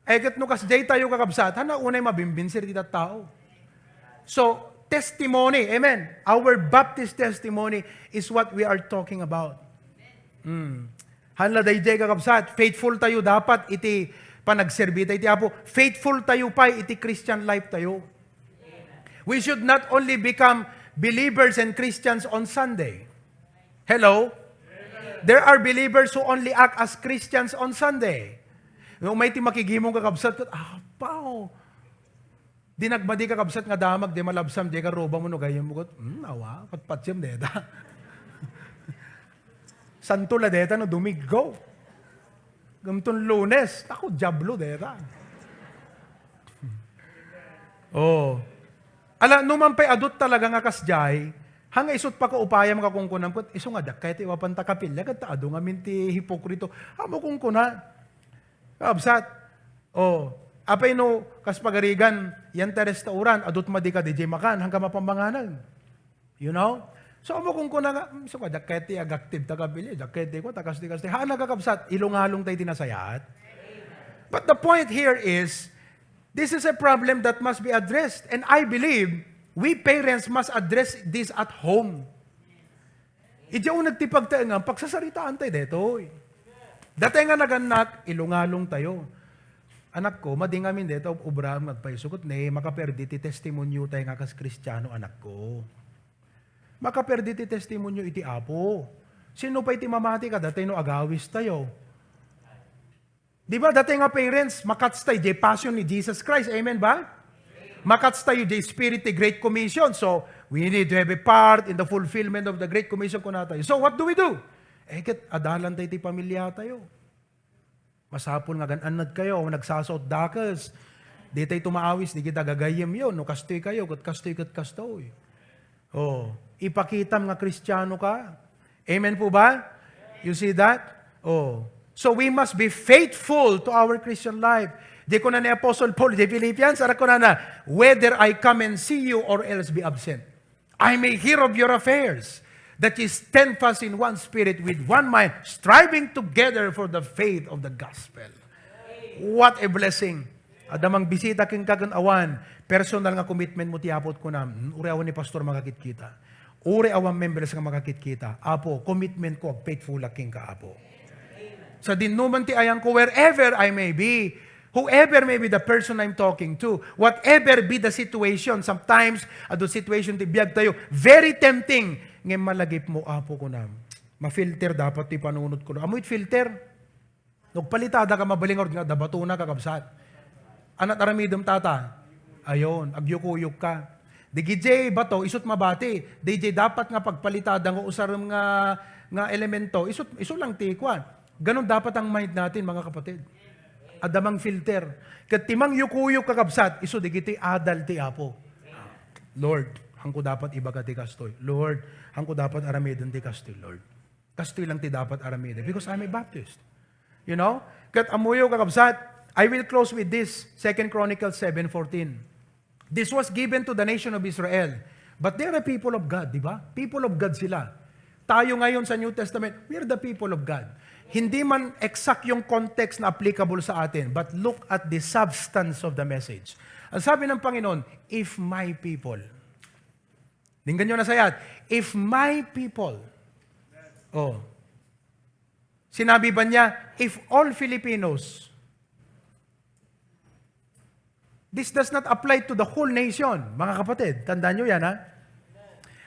Ay, ket no kasdiay tayo, kakabsat, hana unay mabimbinsir ti tattao. So, testimony, amen. Our Baptist testimony is what we are talking about. Hmm. Hanla daydiay, kakabsat, faithful tayo dapat iti panagserbi tayo iti Apo. Faithful tayo pay iti Christian life tayo. We should not only become believers and Christians on Sunday. Hello? There are believers who only act as Christians on Sunday. No, may ti makigimong, kakabsat, ket, "Apaw." Di nagmadi, kakabsat, nga damag, di malabsam, di karuba mo, no, gayyem mo, ket, "Hmm, awa, patpatsem, deta." Santo la deta, no, Domingo. Gamton Lunes, ako, Diablo, deta. Oh. Ala, no man pay adut talaga nga kasdiay, hanga isut' pa kaupayam nga kunkunam ket, "Isu nga diak kayat ti ipapan ta kapilya, ket ta adu ngamin ti hipokrito." Amo kunkuna. Kabsat. Oh. Apay no, kas pagarigan, yan ta restauran, adut madi ka di jay makan, hangka mapammanganan. You know? So, amo kunkuna nga, "Hmm, isu nga, diak kayat ti ag-active ta kapilya, diak kayat ti kua, ta kasti, kasti." Haan, kakabsat, ilungalong tayo ti nasayaat. But the point here is, this is a problem that must be addressed. And I believe, we parents must address this at home. Idiay uneg ti pagtaengan, pagsasaritaan tayo detoy. Datay nga nagannak, ilungalong tayo. Anakko, madi ngamin deta, ob-, obraam nga agpayso ket ne, makaperdi ti testimonio tayo nga kas Kristiano, anakko. Makaperdi ti testimonio iti Apo. Sino pay ti mamati kadatay no agawis tayo? Di ba, datay nga parents, makats tayo jay passion ni Jesus Christ. Amen ba? Makats tayo jay spirit ti Great Commission. So, we need to have a part in the fulfillment of the Great Commission, kuna tayo. So, what do we do? Eh, ket, adalan tayo ti pamilya tayo. Masapul nga agan-annad kayo, nagsasaot dakes. Di tayo tumaawis, di kita gagayyem yo, no kastoy kayo, ket kastoy, ket kastoy. Oh, ipakitam nga Kristiano ka. Amen po ba? You see that? Oh. So we must be faithful to our Christian life. Di kuna ni Apostle Paul, di Philippians, ara kunana, "Whether I come and see you or else be absent, I may hear of your affairs, that ye stand fast in one spirit, with one mind, striving together for the faith of the gospel." What a blessing! Adda mangbisita kenka ken awan, personal nga commitment mo ti Apo, kunam, "Hmm, uray awan ni pastor makakitkita. Uray awan members nga makakitkita. Apo, commitment ko, agfaithful ak kenka, Apo. Sadinoman ti ayanko, wherever I may be, Whoever may be the person I'm talking to, whatever be the situation, sometimes, adu situation ti biag tayo, very tempting. Ngem malagipmo, Apo, kunam. Ma-filter dapat ti panunot ko. Ammo it filter? Nagpalitada ka, mabalingaw nga dabatuna, kakabsat. Anat aramidem tata? Ayon, agyukuyok ka. Di gijay bato, isut mabati. Di jay dapat nga pagpalitada nga usarem nga, nga elemento, isut, isu lang ti kuan. Ganon dapat ang mind natin, mga kapatid. Adda mang filter. Ket ti mangyukuyok, kakabsat, isu dagiti adal ti Apo. Lord, hanko dapat ibaga ti kastoy. Lord, hanko dapat aramiden ti kastoy, Lord. Kastoy lang ti dapat aramiden because I'm a Baptist. You know? Ket ammoyo, kakabsat, I will close with this, Second Chronicles seven fourteen. This was given to the nation of Israel. But they are a people of God, di ba? People of God sila. Tayo ngayon sa New Testament, we are the people of God. Hindi man exact yung context na applicable sa atin, but look at the substance of the message. Ang sabi ng Panginoon, "If my people." Dinggan nyo na sayat, "If my people." Oh. Sinabi ba niya, "If all Filipinos"? This does not apply to the whole nation, mga kapatid. Tandaan nyo yan, ha?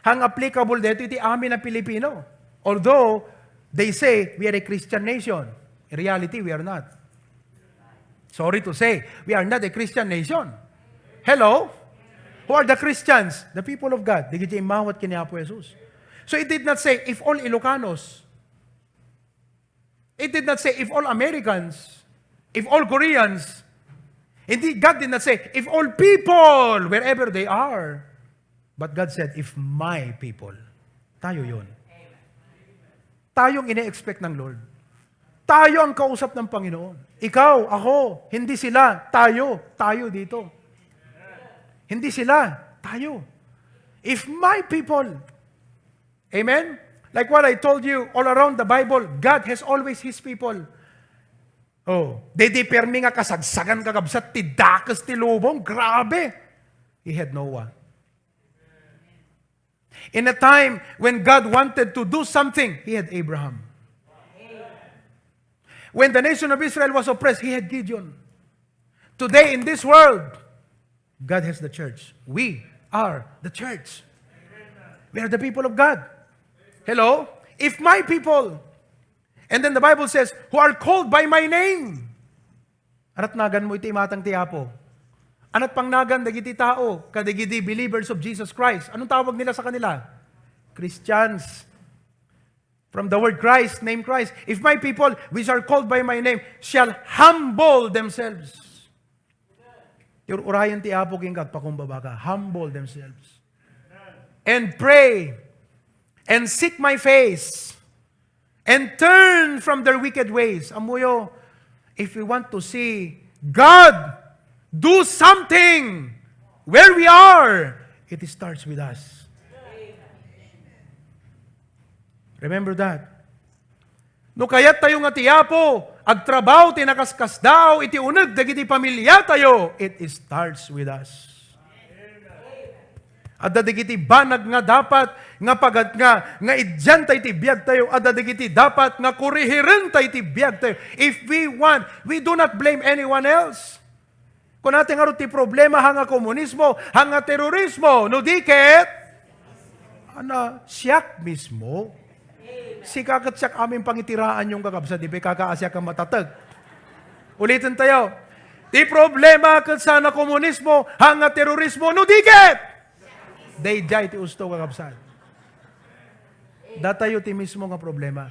Ang applicable dito, iti amin a Pilipino. Although, they say, "We are a Christian nation." In reality, we are not. Sorry to say, we are not a Christian nation. Hello? Who are the Christians? The people of God. Dagiti immawat ken ni Apo Jesus. So it did not say, "If all Ilocanos." It did not say, "If all Americans, if all Koreans." Hindi, God did not say, "If all people, wherever they are." But God said, "If my people." Tayo yun. Tayo ang ine-expect ng Lord. Tayo ang kausap ng Panginoon. Ikaw, ako, hindi sila, tayo. Tayo dito. Hindi sila, tayo. "If my people." Amen? Like what I told you, all around the Bible, God has always His people. Oh, daydi permi nga kasagsagan, kakabsat, ti dakes ti lubong. Grabe! He had Noah. In a time when God wanted to do something, He had Abraham. When the nation of Israel was oppressed, He had Gideon. Today in this world, God has the church. We are the church. We are the people of God. Hello? "If my people," and then the Bible says, "who are called by my name." Anat naganmo iti imatang ti Apo? Anat pangnagan dagiti tao kadagiti believers of Jesus Christ? Anong tawag nila sa kanila? Christians. From the word Christ, name Christ. "If my people, which are called by my name, shall humble themselves." Ti ur-urayan ti Apo kenka, agpakumbaba ka. "Humble themselves. And pray. And seek my face. And turn from their wicked ways." Ammoyo, if we want to see God do something where we are, it starts with us. Remember that. No kayat tayo nga ti Apo agtrabaho ti nakaskasdaaw iti uneg dagiti pamilya tayo, it starts with us. Adda dagiti banag nga dapat nga pagat nga, nga idian tayo ti biag tayo. Adda dagiti dapat nga kurihiren tayo ti biag tayo. If we want, we do not blame anyone else. Kunata ngarud ti problema, ha nga komunismo, ha nga terorismo, no di ket, ana, siak mismo. Sika ket siak amin pangitiraan yung kakabsat, di ba, kakaasiak ang matatag. Ulitin tayo. Ti problema ket sana komunismo, ha nga terorismo, no di ket, daydiay ti usto, kakabsat. Datayo ti mismo nga problema.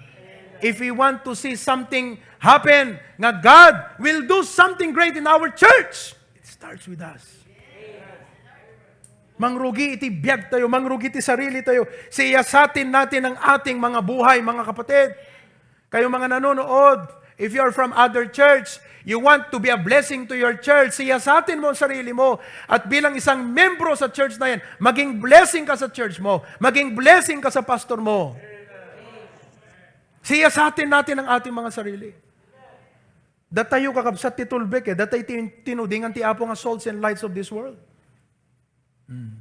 If we want to see something happen, nga God will do something great in our church, it starts with us. Mangrugi iti biag tayo, mangrugi iti sarili tayo. Siyasatin natin ang ating mga buhay, mga kapatid. Kayo mga nanonood, if you are from other church, you want to be a blessing to your church, siyasatin mo ang sarili mo. At bilang isang membro sa church na yan, maging blessing ka sa church mo, maging blessing ka sa pastor mo. Siyasatin natin ang ating mga sarili. Datayo, kakabsat, ti tulbek, eh. Datay ti tinudingan ti Apo nga salt and lights of this world. Hmm.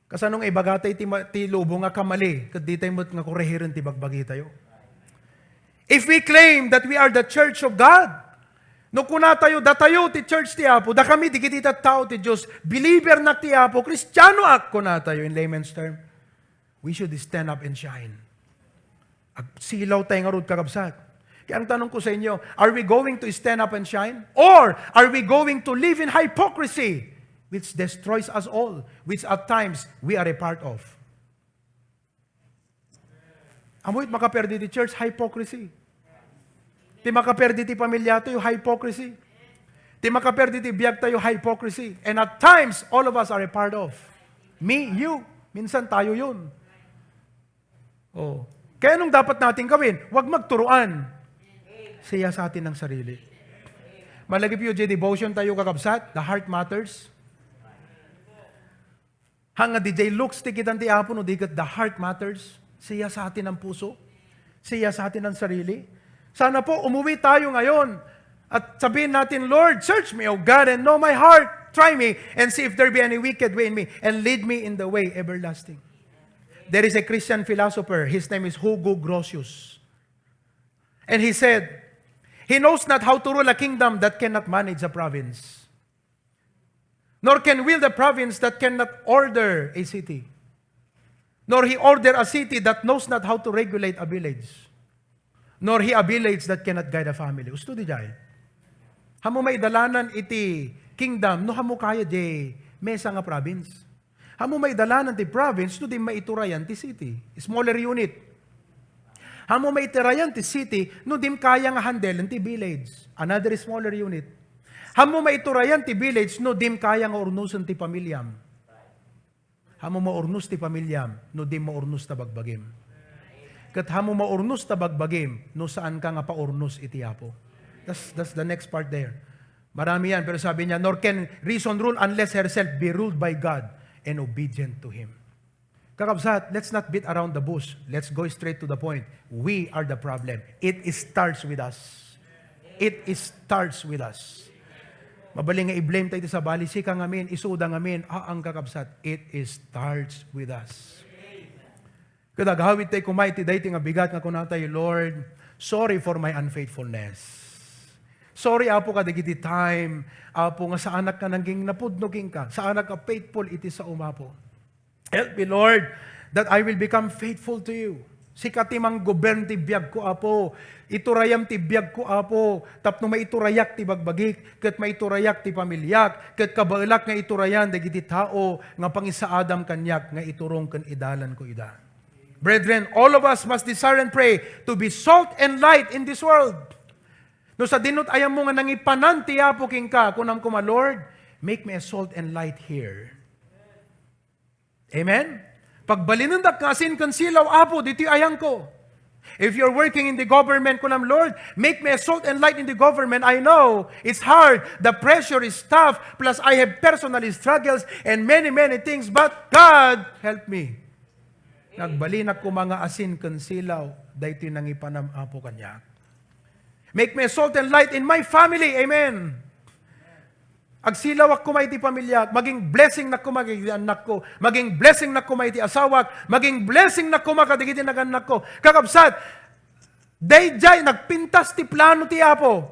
Kasano nga ibaga tayo ti ma-, ti lubong nga kamali, ket di tayo met nga kurehiren ti bagbagi tayo? If we claim that we are the church of God, No kunatayo, "Datayo ti church ti Apo, dakami dagiti tattao ti Dios, believer nak ti Apo, Kristianoak," kunatayo in layman's term, we should stand up and shine. Agsilaw tayo ngarud, kakabsat. Kaya ang tanong ko sa inyo, are we going to stand up and shine? Or are we going to live in hypocrisy, which destroys us all, which at times we are a part of? Ammo it makaperdi ti church, hypocrisy. Ti makaperdi ti pamilya tayo, hypocrisy. Ti makaperdi ti biag tayo, hypocrisy. And at times, all of us are a part of. Me, you. Minsan tayo yun. Oh. Kaya anong dapat natin gawin? Huwag magturuan. Siyasatin ang sarili. Malagip yung devotion tayo, kakabsat, the heart matters. Hanga di jay looks ti kitan ti Apo, no di ket the heart matters. Siyasatin ang puso. Siyasatin ang sarili. Sana po, umuwi tayo ngayon at sabihin natin, "Lord, search me, O God, and know my heart. Try me and see if there be any wicked way in me, and lead me in the way everlasting." There is a Christian philosopher. His name is Hugo Grotius. And he said, "He knows not how to rule a kingdom that cannot manage a province, nor can will the province that cannot order a city, nor he order a city that knows not how to regulate a village, nor he a village that cannot guide a family." Usto di jay? Hamo maidalanan iti kingdom, no hamo kaya di mesa nga province. Hamo maidalanan ti province, no di maiturayan ti city. Smaller unit. Hamo maiturayan ti city, no di kaya nga handelen ti village. Another smaller unit. Hamo maiturayan ti village, no di kaya nga urnusen ti pamilyam. Hamo maurnos ti pamilyam, no di maurnos ta bagbagim. Ket hamo maurnos ta bagbagim, no saan ka nga paurnos iti Apo. That's, that's the next part there. Marami yan, pero sabi niya, "Nor can reason rule unless herself be ruled by God and obedient to Him." Kakabsat, let's not beat around the bush. Let's go straight to the point. We are the problem. It starts with us. It starts with us. Mabalin nga i-blame tayo iti sabali, sika ngamin, isuda ngamin, ah, ang kakabsat, it starts with us. Ket agawid tayo kumay ti daytoy nga bigat nga kuna tayo, "Lord, sorry for my unfaithfulness. Sorry, Apo, kadagiti time, Apo, nga saanak nga naging napudno kenka, saanak nga faithful iti saom, Apo. Help me, Lord, that I will become faithful to you." Sika ti manggobern ti biagko, Apo. Iturayam ti biagko, Apo, tapno maiturayak ti bagbagik, ket maiturayak ti pamiliak, ket kabaelak nga iturayan dagiti tao nga pangisaadam kaniak nga iturong ken idalanko ida. Brethren, all of us must desire and pray to be salt and light in this world. No sadino ti ayammo nga nangipanan ti Apo kenka, kunam koma, "Lord, make me a salt and light here." Amen? Pagbalinendak nga asin ken silaw, Apo, ditoy ayangko. If you're working in the government, kunam, "Lord, make me a salt and light in the government. I know it's hard. The pressure is tough. Plus, I have personal struggles and many, many things. But God, help me." Nagbalinak koma nga asin ken silaw, daytoy nangipanam, Apo, kaniak. "Make me a salt and light in my family." Amen. Agsilawak koma iti pamiliak, maging blessing nak koma iti annakko, maging blessing nak koma iti asawak, maging blessing nak koma kadagiti nagannakko. Kakabsat, daydiay nagpintas ti plano ti Apo.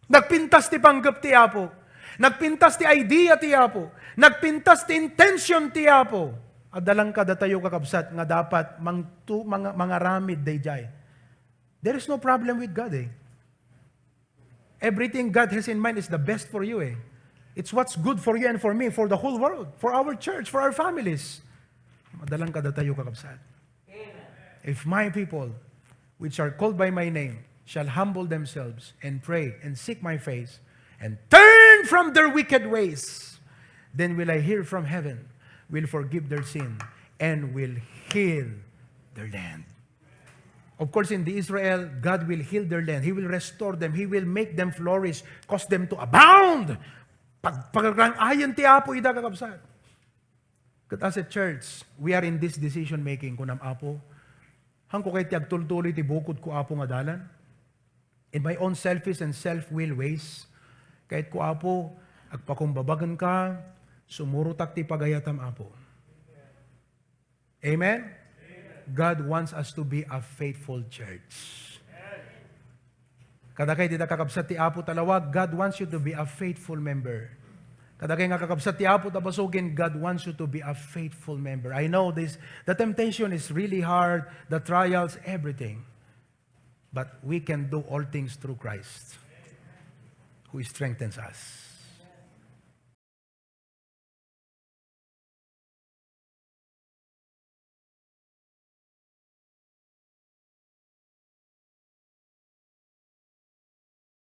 Nagpintas ti panggep ti Apo. Nagpintas ti idea ti Apo. Nagpintas ti intention ti Apo. Adda lang kadatayo, kakabsat, nga dapat mangtu-, manga-, mangaramid daydiay. There is no problem with God, eh. Everything God has in mind is the best for you, eh. It's what's good for you and for me, for the whole world, for our church, for our families. Adda lang kadatayo, kakabsat. "If my people, which are called by my name, shall humble themselves and pray and seek my face and turn from their wicked ways, then will I hear from heaven, will forgive their sin, and will heal their land." Of course, in the Israel, God will heal their land. He will restore them. He will make them flourish, cause them to abound. Pag-, pagrangayan ti Apo ida, kakabsat. Ket as a church, we are in this decision making. Kunam, "Apo, hanko kay ti agtultuloy ti bukod ko, Apo, nga dalan? In my own selfish and self-will ways, kayat ko, Apo, agpakumbabagen ka, sumurotak ti pagayatam, Apo." Amen? God wants us to be a faithful church. Kadakay dita kakabsat ti Apo ta lawag, God wants you to be a faithful member. Kadakay nga kakabsat ti Apo ta basugin, God wants you to be a faithful member. I know this, the temptation is really hard, the trials, everything. But we can do all things through Christ who strengthens us.